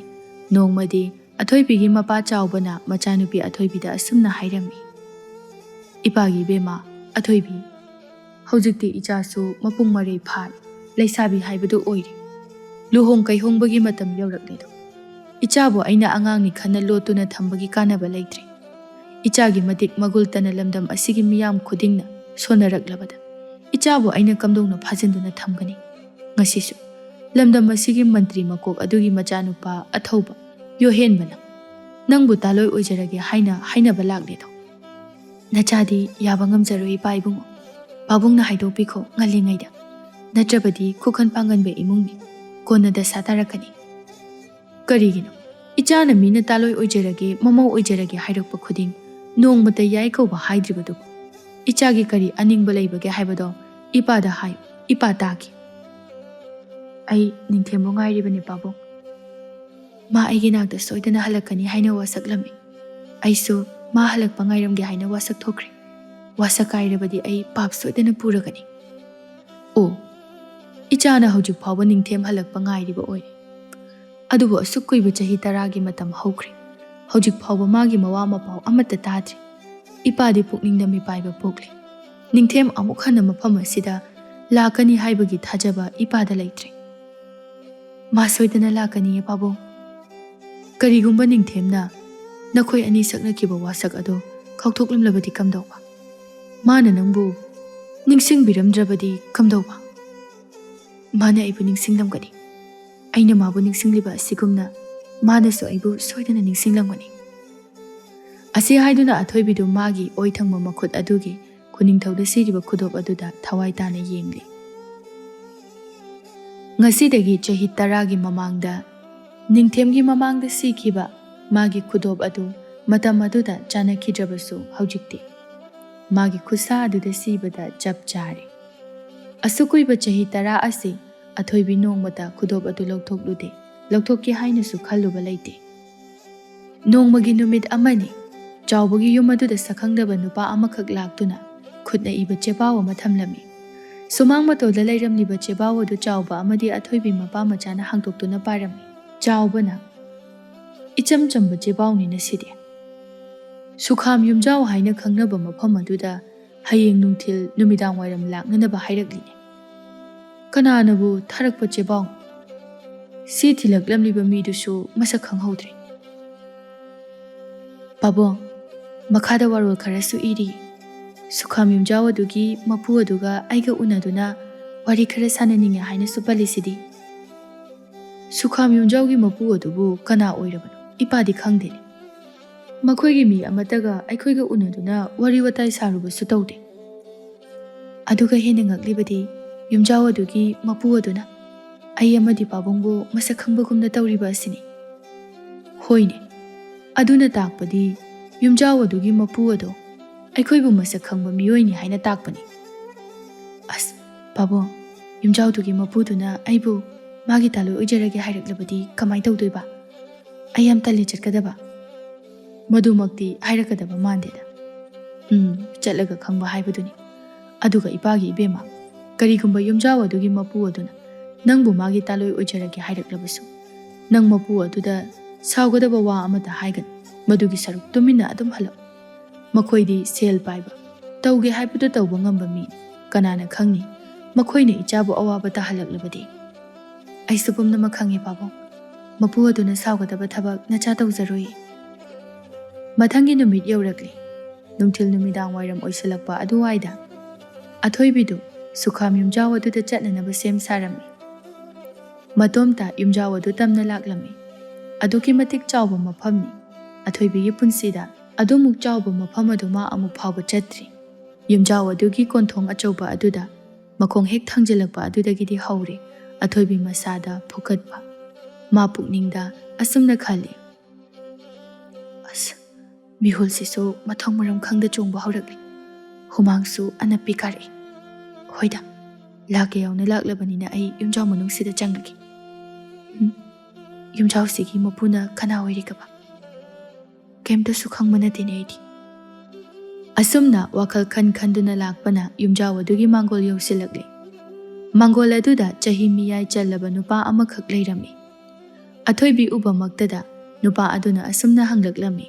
ꯅꯣꯡꯃꯗꯤ ꯑꯊꯣꯏꯕꯤꯒꯤ ꯃꯄꯥ ꯆꯥꯎꯕꯅ ꯃꯆꯥꯅꯨꯄꯤ ꯑꯊꯣꯏꯕꯤꯗ ꯑꯁꯨꯝꯅ ꯍꯥꯏꯔꯝꯃꯤ, "ꯏꯄꯥꯒꯤ ꯏꯕꯦꯝꯃ, ꯑꯊꯣꯏꯕꯤ, ꯍꯧꯖꯤꯛꯇꯤ ꯏꯆꯥꯁꯨ ꯃꯄꯨꯡ ꯃꯔꯩ ꯐꯥꯔꯦ, ꯂꯩꯁꯥꯕꯤ ꯍꯥꯏꯕꯗꯨ ꯑꯣꯏꯔꯦ꯫ ꯂꯨꯍꯣꯡ ꯀꯩꯍꯣꯡꯕꯒꯤ ꯃꯇꯝ ꯌꯧꯔꯛꯂꯦꯗꯣ꯫ ꯏꯆꯥꯕꯨ ꯑꯩꯅ ꯑꯉꯥꯡꯅꯤ ꯈꯟꯅ ꯂꯣꯠꯇꯨꯅ ꯊꯝꯕꯒꯤ ꯀꯥꯟꯅꯕ ꯂꯩꯇ꯭ꯔꯦ꯫ ꯏꯆꯥꯒꯤ ꯃꯇꯤꯛ ꯃꯒꯨꯜ ꯇꯅ ꯂꯝꯗꯝ ꯑꯁꯤꯒꯤ ꯃꯤꯌꯥꯝ ꯈꯨꯗꯤꯡꯅ ꯁꯣꯟꯅꯔꯛꯂꯕꯗ ꯏꯆꯥꯕꯨ ꯑꯩꯅ ꯀꯝꯗꯧꯅ ꯐꯥꯖꯤꯟꯗꯨꯅ ꯊꯝꯒꯅꯤ? ꯉꯁꯤꯁꯨ ꯂꯝꯗꯝ ꯑꯁꯤꯒꯤ ꯃꯟꯇ꯭ꯔꯤ ꯃꯀꯣꯛ ꯑꯗꯨꯒꯤ ꯃꯆꯥꯅꯨꯄꯥ ꯑꯊꯧꯕ ꯌꯣꯍꯦꯟꯕꯅ ꯅꯪꯕꯨ ꯇꯥꯂꯣꯏ ꯑꯣꯏꯖꯔꯒꯦ ꯍꯥꯏꯅ ꯍꯥꯏꯅꯕ ꯂꯥꯛꯂꯦꯗꯣ꯫ ꯅꯆꯥꯗꯤ ꯌꯥꯕ ꯉꯝꯖꯔꯣꯏ, ꯏꯄꯥ ꯏꯕꯨꯡꯉꯣ꯫ ꯄꯥꯕꯨꯡꯅ ꯍꯥꯏꯗꯣꯛꯄꯤꯈꯣ ꯉꯜꯂꯤꯉꯩꯗ, ꯅꯠꯇ꯭ꯔꯕꯗꯤ ꯈꯨꯈꯟ ꯄꯥꯡꯒꯟꯕ ꯏꯃꯨꯡꯅꯤ, ꯀꯣꯟꯅ ꯗꯁꯥ ꯇꯥꯔꯛꯀꯅꯤ꯫ ꯀꯔꯤꯒꯤꯅꯣ? ꯏꯆꯥꯅ ꯃꯤꯅ ꯇꯥꯂꯣꯏ ꯑꯣꯏꯖꯔꯒꯦ, ꯃꯃꯧ ꯑꯣꯏꯖꯔꯒꯦ ꯍꯥꯏꯔꯛꯄ ꯈꯨꯗꯤꯡ ꯅꯣꯡꯃꯇ ꯌꯥꯏ ꯀꯧꯕ ꯍꯥꯏꯗ꯭ꯔꯤꯕꯗꯨꯕꯨ? ꯏꯆꯥꯒꯤ ꯀꯔꯤ ꯑꯅꯤꯡꯕ ꯂꯩꯕꯒꯦ ꯍꯥꯏꯕꯗꯣ ꯏꯄꯥꯗ ꯍꯥꯏꯌꯨ, ꯏꯄꯥ ꯇꯥꯒꯦ꯫ ꯑꯩ ꯅꯤꯡꯊꯦꯝꯕꯨ ꯉꯥꯏꯔꯤꯕꯅꯤ, ꯄꯥꯕꯨꯡ꯫ ꯃꯥ ꯑꯩꯒꯤ ꯅꯥꯛꯇ ꯁꯣꯏꯗꯅ ꯍꯜꯂꯛꯀꯅꯤ ꯍꯥꯏꯅ ꯋꯥꯁꯛꯂꯝꯃꯤ꯫ ꯑꯩꯁꯨ ꯃꯥ ꯍꯜꯂꯛꯄ ꯉꯥꯏꯔꯝꯒꯦ ꯍꯥꯏꯅ ꯋꯥꯁꯛ ꯊꯣꯛꯈ꯭ꯔꯦ꯫ ꯋꯥꯁꯛ ꯀꯥꯏꯔꯕꯗꯤ ꯑꯩ ꯄꯥꯞ ꯁꯣꯏꯗꯅ ꯄꯨꯔꯒꯅꯤ꯫ ꯑꯣ, ꯏꯆꯥꯅ ꯍꯧꯖꯤꯛ ꯐꯥꯎꯕ ꯅꯤꯡꯊꯦꯝ ꯍꯜꯂꯛꯄ ꯉꯥꯏꯔꯤꯕ ꯑꯣꯏꯔꯦ꯫ ꯑꯗꯨꯕꯨ ꯑꯁꯨꯛ ꯀꯨꯏꯕ ꯆꯍꯤ ꯇꯔꯥꯒꯤ ꯃꯇꯝ ꯍꯧꯈ꯭ꯔꯦ꯫ ꯍꯧꯖꯤꯛ ꯐꯥꯎꯕ ꯃꯥꯒꯤ ꯃꯋꯥ ꯃꯄꯥꯎ ꯑꯃꯠꯇ ꯇꯥꯗ꯭ꯔꯤ꯫ ꯏꯄꯥꯗꯤ ꯄꯨꯛꯅꯤꯡꯗ ꯃꯤꯄꯥꯏꯕ ꯄꯣꯛꯂꯦ꯫ ꯅꯤꯡꯊꯦꯝ ꯑꯃꯨꯛ ꯍꯟꯅ ꯃꯐꯝ ꯑꯁꯤꯗ ꯂꯥꯛꯀꯅꯤ ꯍꯥꯏꯕꯒꯤ ꯊꯥꯖꯕ ꯏꯄꯥꯗ ꯂꯩꯇ꯭ꯔꯦ꯫ ꯃꯥ ꯁꯣꯏꯗꯅ ꯂꯥꯛꯀꯅꯤꯌꯦ, ꯄꯥꯕꯨꯡ꯫ ꯀꯔꯤꯒꯨꯝꯕ ꯅꯤꯡꯊꯦꯝꯅ ꯅꯈꯣꯏ ꯑꯅꯤ ꯁꯛꯅꯈꯤꯕ ꯋꯥꯁꯛ ꯑꯗꯨ ꯀꯥꯎꯊꯣꯛꯂꯝꯂꯕꯗꯤ ꯀꯝꯗꯧꯕ? ꯃꯥꯅ ꯅꯪꯕꯨ ꯅꯤꯡꯁꯤꯡꯕꯤꯔꯝꯗ꯭ꯔꯕꯗꯤ ꯀꯝꯗꯧꯕ? ꯃꯥꯅ ꯑꯩꯕꯨ ꯅꯤꯡꯁꯤꯡꯂꯝꯒꯅꯤ꯫ ꯑꯩꯅ ꯃꯥꯕꯨ ꯅꯤꯡꯁꯤꯡꯂꯤꯕ ꯑꯁꯤꯒꯨꯝꯅ ꯃꯥꯅꯁꯨ ꯑꯩꯕꯨ ꯁꯣꯏꯗꯅ ꯅꯤꯡꯁꯤꯡꯂꯝꯒꯅꯤ꯫ ꯑꯁꯤ ꯍꯥꯏꯗꯨꯅ ꯑꯊꯣꯏꯕꯤꯗꯨ ꯃꯥꯒꯤ ꯑꯣꯏ ꯊꯪꯕ ꯃꯈꯨꯠ ꯑꯗꯨꯒꯤ ꯈꯨꯅꯤꯡꯊꯧꯗ ꯁꯤꯔꯤꯕ ꯈꯨꯗꯣꯞ ꯑꯗꯨꯗ ꯊꯋꯥꯏ ꯇꯥꯅ ꯌꯦꯡꯂꯤ꯫ ꯉꯁꯤꯗꯒꯤ ꯆꯍꯤ ꯇꯔꯥꯒꯤ ꯃꯃꯥꯡꯗ ꯅꯤꯡꯊꯦꯝꯒꯤ ꯃꯃꯥꯡꯗ ꯁꯤꯈꯤꯕ ꯃꯥꯒꯤ ꯈꯨꯗꯣꯞ ꯑꯗꯨ ꯃꯇꯝ ꯑꯗꯨꯗ ꯆꯥꯅꯈꯤꯗ꯭ꯔꯕꯁꯨ, ꯍꯧꯖꯤꯛꯇꯤ ꯃꯥꯒꯤ ꯈꯨꯠꯁꯥ ꯑꯗꯨꯗ ꯁꯤꯕꯗ ꯆꯞ ꯆꯥꯔꯦ꯫ ꯑꯁꯨꯛ ꯀꯨꯏꯕ ꯆꯍꯤ ꯇꯔꯥ ꯑꯁꯤ ꯑꯊꯣꯏꯕꯤ ꯅꯣꯡꯃꯇ ꯈꯨꯗꯣꯞ ꯑꯗꯨ ꯂꯧꯊꯣꯛꯂꯨꯗꯦ, ꯂꯧꯊꯣꯛꯀꯦ ꯍꯥꯏꯅꯁꯨ ꯈꯜꯂꯨꯕ ꯂꯩꯇꯦ꯫ ꯅꯣꯡꯃꯒꯤ ꯅꯨꯃꯤꯠ ꯑꯃꯅꯤ, ꯆꯥꯎꯕꯒꯤ ꯌꯨꯝ ꯑꯗꯨꯗ ꯁꯛꯈꯪꯗꯕ ꯅꯨꯄꯥ ꯑꯃꯈꯛ ꯂꯥꯛꯇꯨꯅ ꯈꯨꯠꯅ ꯏꯕ ꯆꯦꯕꯥꯎ ꯑꯃ ꯊꯝꯂꯝꯃꯤ꯫ ꯁꯨꯃꯥꯡ ꯃꯇꯣꯜꯗ ꯂꯩꯔꯝꯂꯤꯕ ꯆꯦꯕꯥꯎ ꯑꯗꯨ ꯆꯥꯎꯕ ꯑꯃꯗꯤ ꯑꯊꯣꯏꯕꯤ ꯃꯄꯥ ꯃꯆꯥꯅ ꯍꯥꯡꯗꯣꯛꯇꯨꯅ ꯄꯥꯔꯝꯃꯤ꯫ ꯆꯥꯎꯕꯅ, "ꯏꯆꯝ ꯆꯝꯕ ꯆꯦꯕꯥꯎꯅꯤꯅ ꯁꯤꯗꯤ꯫ ꯁꯨꯈꯥꯝ ꯌꯨꯝꯖꯥꯎ ꯍꯥꯏꯅ ꯈꯪꯅꯕ ꯃꯐꯝ ꯑꯗꯨꯗ ꯍꯌꯦꯡ ꯅꯨꯡꯊꯤꯜ ꯅꯨꯃꯤꯗꯥꯡ ꯋꯥꯏꯔꯝ ꯂꯥꯛꯅꯅꯕ ꯍꯥꯏꯔꯛꯂꯤꯅꯦ꯫ ꯀꯅꯥꯅꯕꯨ ꯊꯥꯔꯛꯄ ꯆꯦꯕꯥꯎ? ꯁꯤ ꯊꯤꯜꯂꯛꯂꯝꯂꯤꯕ ꯃꯤꯗꯨꯁꯨ ꯃꯁꯛ ꯈꯪꯍꯧꯗ꯭ꯔꯦ꯫ "ꯄꯥꯕꯨꯡ, ꯃꯈꯥꯗ ꯋꯥꯔꯣꯜ ꯈꯔꯁꯨ ꯏꯔꯤ꯫ ꯁꯨꯈꯥꯝ ꯌꯨꯝꯖꯥꯎ ꯑꯗꯨꯒꯤ ꯃꯄꯨ ꯑꯗꯨꯒ ꯑꯩꯒ ꯎꯅꯗꯨꯅ ꯋꯥꯔꯤ ꯈꯔ ꯁꯥꯟꯅꯅꯤꯡꯉꯦ ꯍꯥꯏꯅꯁꯨ ꯄꯜꯂꯤꯁꯤꯗꯤ꯫" "ꯁꯨꯈꯥꯝ ꯌꯨꯝꯖꯥꯎꯒꯤ ꯃꯄꯨ ꯑꯗꯨꯕꯨ ꯀꯅꯥ ꯑꯣꯏꯔꯕꯅꯣ? ꯏꯄꯥꯗꯤ ꯈꯪꯗꯦꯅꯦ꯫ ꯃꯈꯣꯏꯒꯤ ꯃꯤ ꯑꯃꯠꯇꯒ ꯑꯩꯈꯣꯏꯒ ꯎꯅꯗꯨꯅ ꯋꯥꯔꯤ ꯋꯥꯇꯥꯏ ꯁꯥꯔꯨꯕꯁꯨ ꯇꯧꯗꯦ꯫" ꯑꯗꯨꯒ ꯍꯦꯟꯅ ꯉꯛꯂꯤꯕꯗꯤ ꯌꯨꯝꯖꯥꯎ ꯑꯗꯨꯒꯤ ꯃꯄꯨ ꯑꯗꯨꯅ ꯑꯩ ꯑꯃꯗꯤ ꯄꯥꯕꯨꯡꯕꯨ ꯃꯁꯛ ꯈꯪꯕꯒꯨꯝꯅ ꯇꯧꯔꯤꯕ ꯑꯁꯤꯅꯤ꯫ ꯍꯣꯏꯅꯦ, ꯑꯗꯨꯅ ꯇꯥꯛꯄꯗꯤ ꯌꯨꯝꯖꯥꯎ ꯑꯗꯨꯒꯤ ꯃꯄꯨ ꯑꯗꯣ ꯑꯩꯈꯣꯏꯕꯨ ꯃꯁꯛ ꯈꯪꯕ ꯃꯤꯑꯣꯏꯅꯤ ꯍꯥꯏꯅ ꯇꯥꯛꯄꯅꯤ꯫ "ꯑꯁ, ꯄꯥꯕꯨꯡ, ꯌꯨꯝꯖꯥꯎꯗꯨꯒꯤ ꯃꯄꯨꯗꯨꯅ ꯑꯩꯕꯨ ꯃꯥꯒꯤ ꯇꯥꯂꯣꯏ ꯑꯣꯏꯖꯔꯒꯦ ꯍꯥꯏꯔꯛꯂꯕꯗꯤ ꯀꯃꯥꯏ ꯇꯧꯗꯣꯏꯕ? ꯑꯩ ꯌꯥꯝ ꯇꯜꯂꯦ ꯆꯠꯀꯗꯕ꯫" "ꯃꯗꯨꯃꯛꯇꯤ ꯍꯥꯏꯔꯛꯀꯗꯕ ꯃꯥꯟꯗꯦꯗ꯫ ꯎꯝ, ꯆꯠꯂꯒ ꯈꯪꯕ ꯍꯥꯏꯕꯗꯨꯅꯤ꯫ ꯑꯗꯨꯒ ꯏꯄꯥꯒꯤ ꯏꯕꯦꯝꯃ, ꯀꯔꯤꯒꯨꯝꯕ ꯌꯨꯝꯖꯥꯎ ꯑꯗꯨꯒꯤ ꯃꯄꯨ ꯑꯗꯨꯅ ꯅꯪꯕꯨ ꯃꯥꯒꯤ ꯇꯥꯂꯣꯏ ꯑꯣꯏꯖꯔꯒꯦ ꯍꯥꯏꯔꯛꯂꯕꯁꯨ, ꯅꯪ ꯃꯄꯨ ꯑꯗꯨꯗ ꯁꯥꯎꯒꯗꯕ ꯋꯥ ꯑꯃꯠꯇ ꯍꯥꯏꯒꯅꯨ꯫ ꯃꯗꯨꯒꯤ ꯁꯔꯨꯛ ꯇꯨꯃꯤꯟꯅ ꯑꯗꯨꯝ ꯍꯜꯂꯛꯎ꯫ ꯃꯈꯣꯏꯗꯤ ꯁꯦꯜ ꯄꯥꯏꯕ, ꯇꯧꯒꯦ ꯍꯥꯏꯕꯗꯨ ꯇꯧꯕ ꯉꯝꯕ ꯃꯤꯅꯤ꯫ ꯀꯅꯥꯅ ꯈꯪꯅꯤ, ꯃꯈꯣꯏꯅ ꯏꯆꯥꯕꯨ ꯑꯋꯥꯕ ꯇꯥꯍꯜꯂꯛꯂꯕꯗꯤ꯫" "ꯑꯩꯁꯨ ꯄꯨꯝꯅꯃꯛ ꯈꯪꯉꯦ ꯄꯥꯕꯨꯡ꯫ ꯃꯄꯨ ꯑꯗꯨꯅ ꯁꯥꯎꯒꯗꯕ ꯊꯕꯛ ꯅꯆꯥ ꯇꯧꯖꯔꯣꯏ꯫" ꯃꯊꯪꯒꯤ ꯅꯨꯃꯤꯠ ꯌꯧꯔꯛꯂꯤ꯫ ꯅꯨꯡꯊꯤꯜ ꯅꯨꯃꯤꯗꯥꯡ ꯋꯥꯏꯔꯝ ꯑꯣꯏꯁꯤꯜꯂꯛꯄ ꯑꯗꯨꯋꯥꯏꯗ ꯑꯊꯣꯏꯕꯤꯗꯨ ꯁꯨꯈꯥꯝ ꯌꯨꯝꯖꯥꯎ ꯑꯗꯨꯗ ꯆꯠꯅꯅꯕ ꯁꯦꯝ ꯁꯥꯔꯝꯃꯤ꯫ ꯃꯇꯣꯝꯇ ꯌꯨꯝꯖꯥꯎ ꯑꯗꯨ ꯇꯝꯅ ꯂꯥꯛꯂꯝꯃꯤ꯫ ꯑꯗꯨꯛꯀꯤ ꯃꯇꯤꯛ ꯆꯥꯎꯕ ꯃꯐꯝꯅꯤ꯫ ꯑꯊꯣꯏꯕꯤꯒꯤ ꯄꯨꯟꯁꯤꯗ ꯑꯗꯨꯃꯨꯛ ꯆꯥꯎꯕ ꯃꯐꯝ ꯑꯗꯨ ꯃꯥ ꯑꯃꯨꯛ ꯐꯥꯎꯕ ꯆꯠꯇ꯭ꯔꯤ꯫ ꯌꯨꯝꯖꯥꯎ ꯑꯗꯨꯒꯤ ꯀꯣꯟꯊꯣꯡ ꯑꯆꯧꯕ ꯑꯗꯨꯗ ꯃꯈꯣꯡ ꯍꯦꯛ ꯊꯥꯡꯖꯤꯜꯂꯛꯄ ꯑꯗꯨꯗꯒꯤꯗꯤ ꯍꯧꯔꯦ ꯑꯊꯣꯏꯕꯤ ꯃꯁꯥꯗ ꯐꯨꯀꯠꯄ꯫ ꯃꯥ ꯄꯨꯛꯅꯤꯡꯗ ꯑꯁꯨꯝꯅ ꯈꯜꯂꯤ, "ꯑꯁ, ꯃꯤꯍꯨꯜꯁꯤꯁꯨ ꯃꯊꯣꯡ ꯃꯔꯝ ꯈꯪꯗ ꯆꯣꯡꯕ ꯍꯧꯔꯛꯂꯤ꯫ ꯍꯨꯃꯥꯡꯁꯨ ꯑꯅꯞꯄꯤ ꯀꯥꯔꯛꯏ꯫ ꯍꯣꯏꯗ, ꯂꯥꯛꯀꯦ ꯌꯥꯎꯅ ꯂꯥꯛꯂꯕꯅꯤꯅ ꯑꯩ ꯌꯨꯝꯖꯥꯎ ꯃꯅꯨꯡꯁꯤꯗ ꯆꯪꯂꯒꯦ꯫ ꯎꯝ, ꯌꯨꯝꯖꯥꯎꯁꯤꯒꯤ ꯃꯄꯨꯅ ꯀꯅꯥ ꯑꯣꯏꯔꯤꯒꯕ? ꯀꯩꯝꯇꯁꯨ ꯈꯪꯕ ꯅꯠꯇꯦꯅꯦ ꯑꯩꯗꯤ꯫" ꯑꯁꯨꯝꯅ ꯋꯥꯈꯜ ꯈꯟ ꯈꯟꯗꯨꯅ ꯂꯥꯛꯄꯅ ꯌꯨꯝꯖꯥꯎ ꯑꯗꯨꯒꯤ ꯃꯥꯡꯒꯣꯜ ꯌꯧꯁꯤꯜꯂꯛꯂꯦ꯫ ꯃꯥꯡꯒꯣꯜ ꯑꯗꯨꯗ ꯆꯍꯤ ꯃꯤꯌꯥꯏ ꯆꯜꯂꯕ ꯅꯨꯄꯥ ꯑꯃꯈꯛ ꯂꯩꯔꯝꯃꯤ꯫ ꯑꯊꯣꯏꯕꯤ ꯎꯕꯃꯛꯇꯗ ꯅꯨꯄꯥ ꯑꯗꯨꯅ ꯑꯁꯨꯝꯅ ꯍꯪꯂꯛꯂꯝꯃꯤ,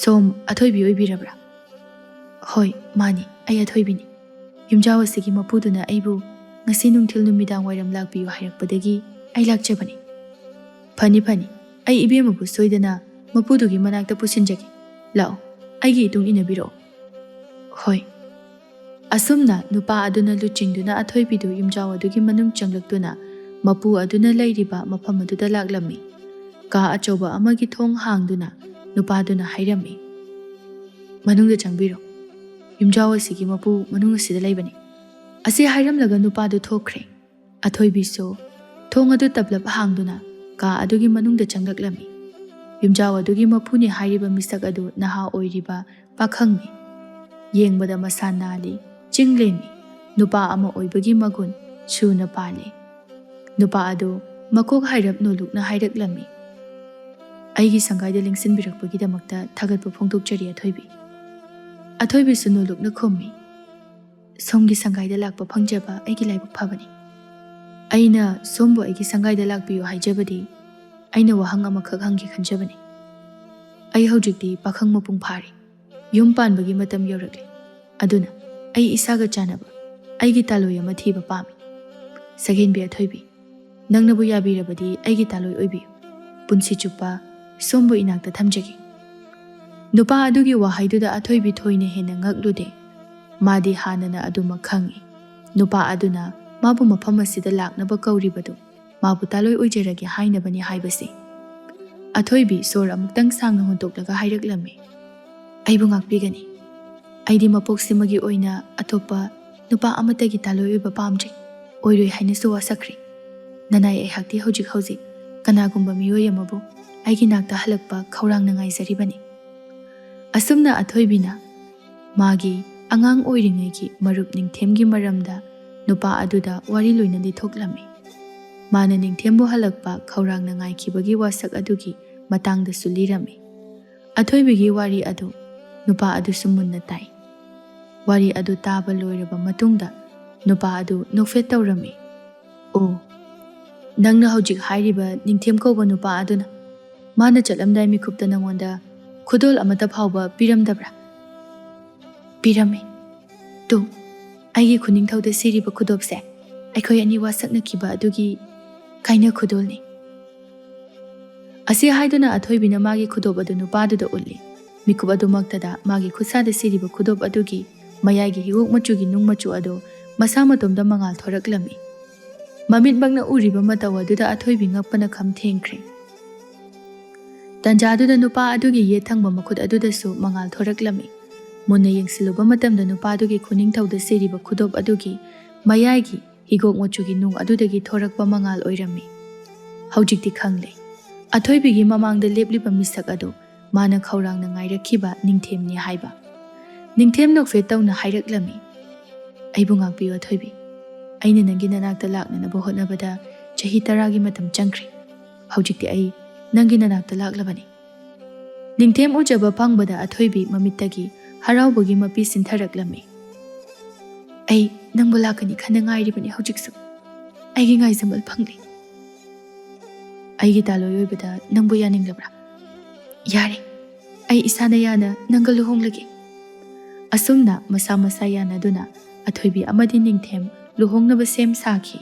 "ꯁꯣꯝ ꯑꯊꯣꯏꯕꯤ ꯑꯣꯏꯕꯤꯔꯕ꯭ꯔꯥ?" "ꯍꯣꯏ, ꯃꯥꯅꯤ, ꯑꯩ ꯑꯊꯣꯏꯕꯤꯅꯤ꯫ ꯌꯨꯝꯖꯥꯎ ꯑꯁꯤꯒꯤ ꯃꯄꯨꯗꯨꯅ ꯑꯩꯕꯨ ꯉꯁꯤ ꯅꯨꯡꯊꯤꯜ ꯅꯨꯃꯤꯗꯥꯡ ꯋꯥꯏꯔꯝ ꯂꯥꯛꯄꯤꯌꯨ ꯍꯥꯏꯔꯛꯄꯗꯒꯤ ꯑꯩ ꯂꯥꯛꯆꯕꯅꯤ꯫" "ꯐꯅꯤ, ꯐꯅꯤ, ꯑꯩ ꯏꯕꯦꯝꯃꯕꯨ ꯁꯣꯏꯗꯅ ꯃꯄꯨꯗꯨꯒꯤ ꯃꯅꯥꯛꯇ ꯄꯨꯁꯤꯟꯖꯒꯦ꯫ ꯂꯥꯛꯑꯣ, ꯑꯩꯒꯤ ꯏꯇꯨꯡ ꯏꯟꯅꯕꯤꯔꯛꯑꯣ꯫" "ꯍꯣꯏ꯫" ꯑꯁꯨꯝꯅ ꯅꯨꯄꯥ ꯑꯗꯨꯅ ꯂꯨꯆꯤꯡꯗꯨꯅ ꯑꯊꯣꯏꯕꯤꯗꯨ ꯌꯨꯝꯖꯥꯎ ꯑꯗꯨꯒꯤ ꯃꯅꯨꯡ ꯆꯪꯂꯛꯇꯨꯅ ꯃꯄꯨ ꯑꯗꯨꯅ ꯂꯩꯔꯤꯕ ꯃꯐꯝ ꯑꯗꯨꯗ ꯂꯥꯛꯂꯝꯃꯤ꯫ ꯀꯥ ꯑꯆꯧꯕ ꯑꯃꯒꯤ ꯊꯣꯡ ꯍꯥꯡꯗꯨꯅ ꯅꯨꯄꯥꯗꯨꯅ ꯍꯥꯏꯔꯝꯃꯤ, "ꯃꯅꯨꯡꯗ ꯆꯪꯕꯤꯔꯣ꯫ ꯌꯨꯝꯖꯥꯎ ꯑꯁꯤꯒꯤ ꯃꯄꯨ ꯃꯅꯨꯡ ꯑꯁꯤꯗ ꯂꯩꯕꯅꯤ꯫" ꯑꯁꯤ ꯍꯥꯏꯔꯝꯂꯒ ꯅꯨꯄꯥꯗꯨ ꯊꯣꯛꯈ꯭ꯔꯦ꯫ ꯑꯊꯣꯏꯕꯤꯁꯨ ꯊꯣꯡ ꯑꯗꯨ ꯇꯞꯂꯞ ꯍꯥꯡꯗꯨꯅ ꯀꯥ ꯑꯗꯨꯒꯤ ꯃꯅꯨꯡꯗ ꯆꯪꯂꯛꯂꯝꯃꯤ꯫ ꯌꯨꯝꯖꯥꯎ ꯑꯗꯨꯒꯤ ꯃꯄꯨꯅꯤ ꯍꯥꯏꯔꯤꯕ ꯃꯤꯁꯛ ꯑꯗꯨ ꯅꯍꯥ ꯑꯣꯏꯔꯤꯕ ꯄꯥꯈꯪꯅꯤ꯫ ꯌꯦꯡꯕꯗ ꯃꯁꯥ ꯅꯥꯜꯂꯤ, ꯆꯤꯡꯂꯦꯝꯃꯤ, ꯅꯨꯄꯥ ꯑꯃ ꯑꯣꯏꯕꯒꯤ ꯃꯒꯨꯟ ꯁꯨꯅ ꯄꯥꯜꯂꯤ꯫ ꯅꯨꯄꯥ ꯑꯗꯨ ꯃꯀꯣꯛ ꯍꯥꯏꯔꯞ ꯅꯣꯜꯂꯨꯛꯅ ꯍꯥꯏꯔꯛꯂꯝꯃꯤ, "ꯑꯩꯒꯤ ꯁꯪꯒꯥꯏꯗ ꯂꯦꯡꯁꯤꯟꯕꯤꯔꯛꯄꯒꯤꯗꯃꯛꯇ ꯊꯥꯒꯠꯄ ꯐꯣꯡꯗꯣꯛꯆꯔꯤ ꯑꯊꯣꯏꯕꯤ꯫" ꯑꯊꯣꯏꯕꯤꯁꯨ ꯅꯣꯜꯂꯨꯛꯅ ꯈꯨꯝꯃꯤ, "ꯁꯣꯝꯒꯤ ꯁꯪꯒꯥꯏꯗ ꯂꯥꯛꯄ ꯐꯪꯖꯕ ꯑꯩꯒꯤ ꯂꯥꯏꯕꯛ ꯐꯕꯅꯤ꯫ ꯑꯩꯅ ꯁꯣꯝꯕꯨ ꯑꯩꯒꯤ ꯁꯪꯒꯥꯏꯗ ꯂꯥꯛꯄꯤꯌꯨ ꯍꯥꯏꯖꯕꯗꯤ ꯑꯩꯅ ꯋꯥꯍꯪ ꯑꯃꯈꯛ ꯍꯪꯒꯦ ꯈꯟꯖꯕꯅꯤ꯫ ꯑꯩ ꯍꯧꯖꯤꯛꯇꯤ ꯄꯥꯈꯪ ꯃꯄꯨꯡ ꯐꯥꯔꯦ, ꯌꯨꯝ ꯄꯥꯟꯕꯒꯤ ꯃꯇꯝ ꯌꯧꯔꯛꯂꯦ꯫ ꯑꯗꯨꯅ ꯑꯩ ꯏꯁꯥꯒ ꯆꯥꯟꯅꯕ ꯑꯩꯒꯤ ꯇꯥꯂꯣꯏ ꯑꯃ ꯊꯤꯕ ꯄꯥꯝꯃꯤ꯫" "ꯁꯒꯦꯟꯕꯤ ꯑꯊꯣꯏꯕꯤ, ꯅꯪꯅꯕꯨ ꯌꯥꯕꯤꯔꯕꯗꯤ ꯑꯩꯒꯤ ꯇꯥꯂꯣꯏ ꯑꯣꯏꯕꯤꯌꯨ꯫ ꯄꯨꯟꯁꯤ ꯆꯨꯞꯄ ꯁꯣꯝꯕꯨ ꯏꯅꯥꯛꯇ ꯊꯝꯖꯒꯦ꯫" ꯅꯨꯄꯥ ꯑꯗꯨꯒꯤ ꯋꯥꯍꯩꯗꯨꯗ ꯑꯊꯣꯏꯕꯤ ꯊꯣꯏꯅ ꯍꯦꯟꯅ ꯉꯛꯂꯨꯗꯦ꯫ ꯃꯥꯗꯤ ꯍꯥꯟꯅꯅ ꯑꯗꯨꯃꯛ ꯈꯪꯏ, ꯅꯨꯄꯥ ꯑꯗꯨꯅ ꯃꯥꯕꯨ ꯃꯐꯝ ꯑꯁꯤꯗ ꯂꯥꯛꯅꯕ ꯀꯧꯔꯤꯕꯗꯨ ꯃꯥꯕꯨ ꯇꯥꯂꯣꯏ ꯑꯣꯏꯖꯔꯒꯦ ꯍꯥꯏꯅꯕꯅꯤ ꯍꯥꯏꯕꯁꯤ꯫ ꯑꯊꯣꯏꯕꯤ ꯁꯣꯔ ꯑꯃꯨꯛꯇꯪ ꯁꯥꯡꯅ ꯍꯣꯟꯇꯣꯛꯂꯒ ꯍꯥꯏꯔꯛꯂꯝꯃꯤ, "ꯑꯩꯕꯨ ꯉꯥꯛꯄꯤꯒꯅꯤ꯫ ꯑꯩꯗꯤ ꯃꯄꯣꯛꯁꯤꯃꯒꯤ ꯑꯣꯏꯅ ꯑꯇꯣꯞꯄ ꯅꯨꯄꯥ ꯑꯃꯠꯇꯒꯤ ꯇꯥꯂꯣꯏ ꯑꯣꯏꯕ ꯄꯥꯝꯗ꯭ꯔꯤ꯫ ꯑꯣꯏꯔꯣꯏ ꯍꯥꯏꯅꯁꯨ ꯋꯥꯁꯛꯈ꯭ꯔꯦ꯫ ꯅꯅꯥꯏ ꯑꯩꯍꯥꯛꯇꯤ ꯍꯧꯖꯤꯛ ꯍꯧꯖꯤꯛ ꯀꯅꯥꯒꯨꯝꯕ ꯃꯤꯑꯣꯏ ꯑꯃꯕꯨ ꯑꯩꯒꯤ ꯅꯥꯛꯇ ꯍꯜꯂꯛꯄ ꯈꯧꯔꯥꯡꯅ ꯉꯥꯏꯖꯔꯤꯕꯅꯤ꯫" ꯑꯁꯨꯝꯅ ꯑꯊꯣꯏꯕꯤꯅ ꯃꯥꯒꯤ ꯑꯉꯥꯡ ꯑꯣꯏꯔꯤꯉꯩꯒꯤ ꯃꯔꯨꯞ ꯅꯤꯡꯊꯦꯝꯒꯤ ꯃꯔꯝꯗ ꯅꯨꯄꯥ ꯑꯗꯨꯗ ꯋꯥꯔꯤ ꯂꯣꯏꯅ ꯂꯤꯊꯣꯛꯂꯝꯃꯤ꯫ ꯃꯥꯅ ꯅꯤꯡꯊꯦꯝꯕꯨ ꯍꯜꯂꯛꯄ ꯈꯧꯔꯥꯡꯅ ꯉꯥꯏꯈꯤꯕꯒꯤ ꯋꯥꯁꯛ ꯑꯗꯨꯒꯤ ꯃꯇꯥꯡꯗꯁꯨ ꯂꯤꯔꯝꯃꯤ꯫ ꯑꯊꯣꯏꯕꯤꯒꯤ ꯋꯥꯔꯤ ꯑꯗꯨ ꯅꯨꯄꯥ ꯑꯗꯨꯁꯨ ꯃꯨꯟꯅ ꯇꯥꯏ꯫ ꯋꯥꯔꯤ ꯑꯗꯨ ꯇꯥꯕ ꯂꯣꯏꯔꯕ ꯃꯇꯨꯡꯗ ꯅꯨꯄꯥ ꯑꯗꯨ ꯅꯣꯛꯐꯦꯠ ꯇꯧꯔꯝꯃꯤ꯫ "ꯑꯣ, ꯅꯪꯅ ꯍꯧꯖꯤꯛ ꯍꯥꯏꯔꯤꯕ ꯅꯤꯡꯊꯦꯝ ꯀꯧꯕ ꯅꯨꯄꯥ ꯑꯗꯨꯅ ꯃꯥꯅ ꯆꯠꯂꯝꯗꯥꯏ ꯃꯤꯀꯨꯞꯇ ꯅꯉꯣꯟꯗ ꯈꯨꯗꯣꯜ ꯑꯃꯠꯇ ꯐꯥꯎꯕ ꯄꯤꯔꯝꯗꯕ꯭ꯔꯥ?" ꯄꯤꯔꯝꯃꯤ꯫ "ꯇꯨ, ꯑꯩꯒꯤ ꯈꯨꯅꯤꯡꯊꯧꯗ ꯁꯤꯔꯤꯕ ꯈꯨꯗꯣꯞꯁꯦ ꯑꯩꯈꯣꯏ ꯑꯅꯤ ꯋꯥꯁꯛꯅꯈꯤꯕ ꯑꯗꯨꯒꯤ ꯀꯥꯏꯅ ꯈꯨꯗꯣꯜꯅꯤ꯫" ꯑꯁꯤ ꯍꯥꯏꯗꯨꯅ ꯑꯊꯣꯏꯕꯤꯅ ꯃꯥꯒꯤ ꯈꯨꯗꯣꯞ ꯑꯗꯨ ꯅꯨꯄꯥꯗꯨꯗ ꯎꯠꯂꯤ꯫ ꯃꯤꯀꯨꯞ ꯑꯗꯨꯃꯛꯇꯗ ꯃꯥꯒꯤ ꯈꯨꯠꯁꯥꯗ ꯁꯤꯔꯤꯕ ꯈꯨꯗꯣꯞ ꯑꯗꯨꯒꯤ ꯃꯌꯥꯏꯒꯤ ꯍꯤꯒꯣꯛ ꯃꯆꯨꯒꯤ ꯅꯨꯡ ꯃꯆꯨ ꯑꯗꯨ ꯃꯁꯥ ꯃꯇꯣꯝꯗ ꯃꯉꯥꯜ ꯊꯣꯔꯛꯂꯝꯃꯤ꯫ ꯃꯃꯤꯠꯃꯛꯅ ꯎꯔꯤꯕ ꯃꯇꯧ ꯑꯗꯨꯗ ꯑꯊꯣꯏꯕꯤ ꯉꯛꯄꯅ ꯈꯝ ꯊꯦꯡꯈ꯭ꯔꯦ꯫ ꯇꯟꯖꯥꯗꯨꯗ ꯅꯨꯄꯥ ꯑꯗꯨꯒꯤ ꯌꯦꯠ ꯊꯪꯕ ꯃꯈꯨꯠ ꯑꯗꯨꯗꯁꯨ ꯃꯉꯥꯜ ꯊꯣꯔꯛꯂꯝꯃꯤ꯫ ꯃꯨꯟꯅ ꯌꯦꯡꯁꯤꯜꯂꯨꯕ ꯃꯇꯝꯗ ꯅꯨꯄꯥꯗꯨꯒꯤ ꯈꯨꯅꯤꯡꯊꯧꯗ ꯁꯤꯔꯤꯕ ꯈꯨꯗꯣꯞ ꯑꯗꯨꯒꯤ ꯃꯌꯥꯏꯒꯤ ꯍꯤꯒꯣꯛ ꯃꯆꯨꯒꯤ ꯅꯨꯡ ꯑꯗꯨꯗꯒꯤ ꯊꯣꯔꯛꯄ ꯃꯉꯥꯜ ꯑꯣꯏꯔꯝꯃꯤ꯫ ꯍꯧꯖꯤꯛꯇꯤ ꯈꯪꯂꯦ꯫ ꯑꯊꯣꯏꯕꯤꯒꯤ ꯃꯃꯥꯡꯗ ꯂꯦꯞꯂꯤꯕ ꯃꯤꯁꯛ ꯑꯗꯨ ꯃꯥꯅ ꯈꯧꯔꯥꯡꯅ ꯉꯥꯏꯔꯛꯈꯤꯕ ꯅꯤꯡꯊꯦꯝꯅꯤ ꯍꯥꯏꯕ꯫ ꯅꯤꯡꯊꯦꯝ ꯅꯣꯛꯐꯦꯠ ꯇꯧꯅ ꯍꯥꯏꯔꯛꯂꯝꯃꯤ, "ꯑꯩꯕꯨ ꯉꯥꯛꯄꯤꯌꯨ ꯑꯊꯣꯏꯕꯤ꯫ ꯑꯩꯅ ꯅꯪꯒꯤ ꯅꯅꯥꯛꯇ ꯂꯥꯛꯅꯅꯕ ꯍꯣꯠꯅꯕꯗ ꯆꯍꯤ ꯇꯔꯥꯒꯤ ꯃꯇꯝ ꯆꯪꯈ꯭ꯔꯦ꯫ ꯍꯧꯖꯤꯛꯇꯤ ꯑꯩ ꯅꯪꯒꯤ ꯅꯅꯥꯛꯇ ꯂꯥꯛꯂꯕꯅꯤ꯫" ꯅꯤꯡꯊꯦꯝ ꯎꯖꯕ ꯐꯪꯕꯗ ꯑꯊꯣꯏꯕꯤ ꯃꯃꯤꯠꯇꯒꯤ ꯍꯔꯥꯎꯕꯒꯤ ꯃꯄꯤ ꯁꯤꯟꯊꯔꯛꯂꯝꯃꯤ꯫ "ꯑꯩ ꯅꯪꯕꯨ ꯂꯥꯛꯀꯅꯤ ꯈꯟꯅ ꯉꯥꯏꯔꯤꯕꯅꯤ ꯍꯧꯖꯤꯛꯁꯨ꯫ ꯑꯩꯒꯤ ꯉꯥꯏꯖꯃꯜ ꯐꯪꯂꯦ꯫ ꯑꯩꯒꯤ ꯇꯥꯂꯣꯏ ꯑꯣꯏꯕꯗ ꯅꯪꯕꯨ ꯌꯥꯅꯤꯡꯂꯕ꯭ꯔꯥ? ꯌꯥꯔꯦ, ꯑꯩ ꯏꯁꯥꯅ ꯌꯥꯅ ꯅꯪꯒ ꯂꯨꯍꯣꯡꯂꯒꯦ꯫" ꯑꯁꯨꯝꯅ ꯃꯁꯥ ꯃꯁꯥ ꯌꯥꯅꯗꯨꯅ ꯑꯊꯣꯏꯕꯤ ꯑꯃꯗꯤ ꯅꯤꯡꯊꯦꯝ ꯂꯨꯍꯣꯡꯅꯕ ꯁꯦꯝ ꯁꯥꯈꯤ꯫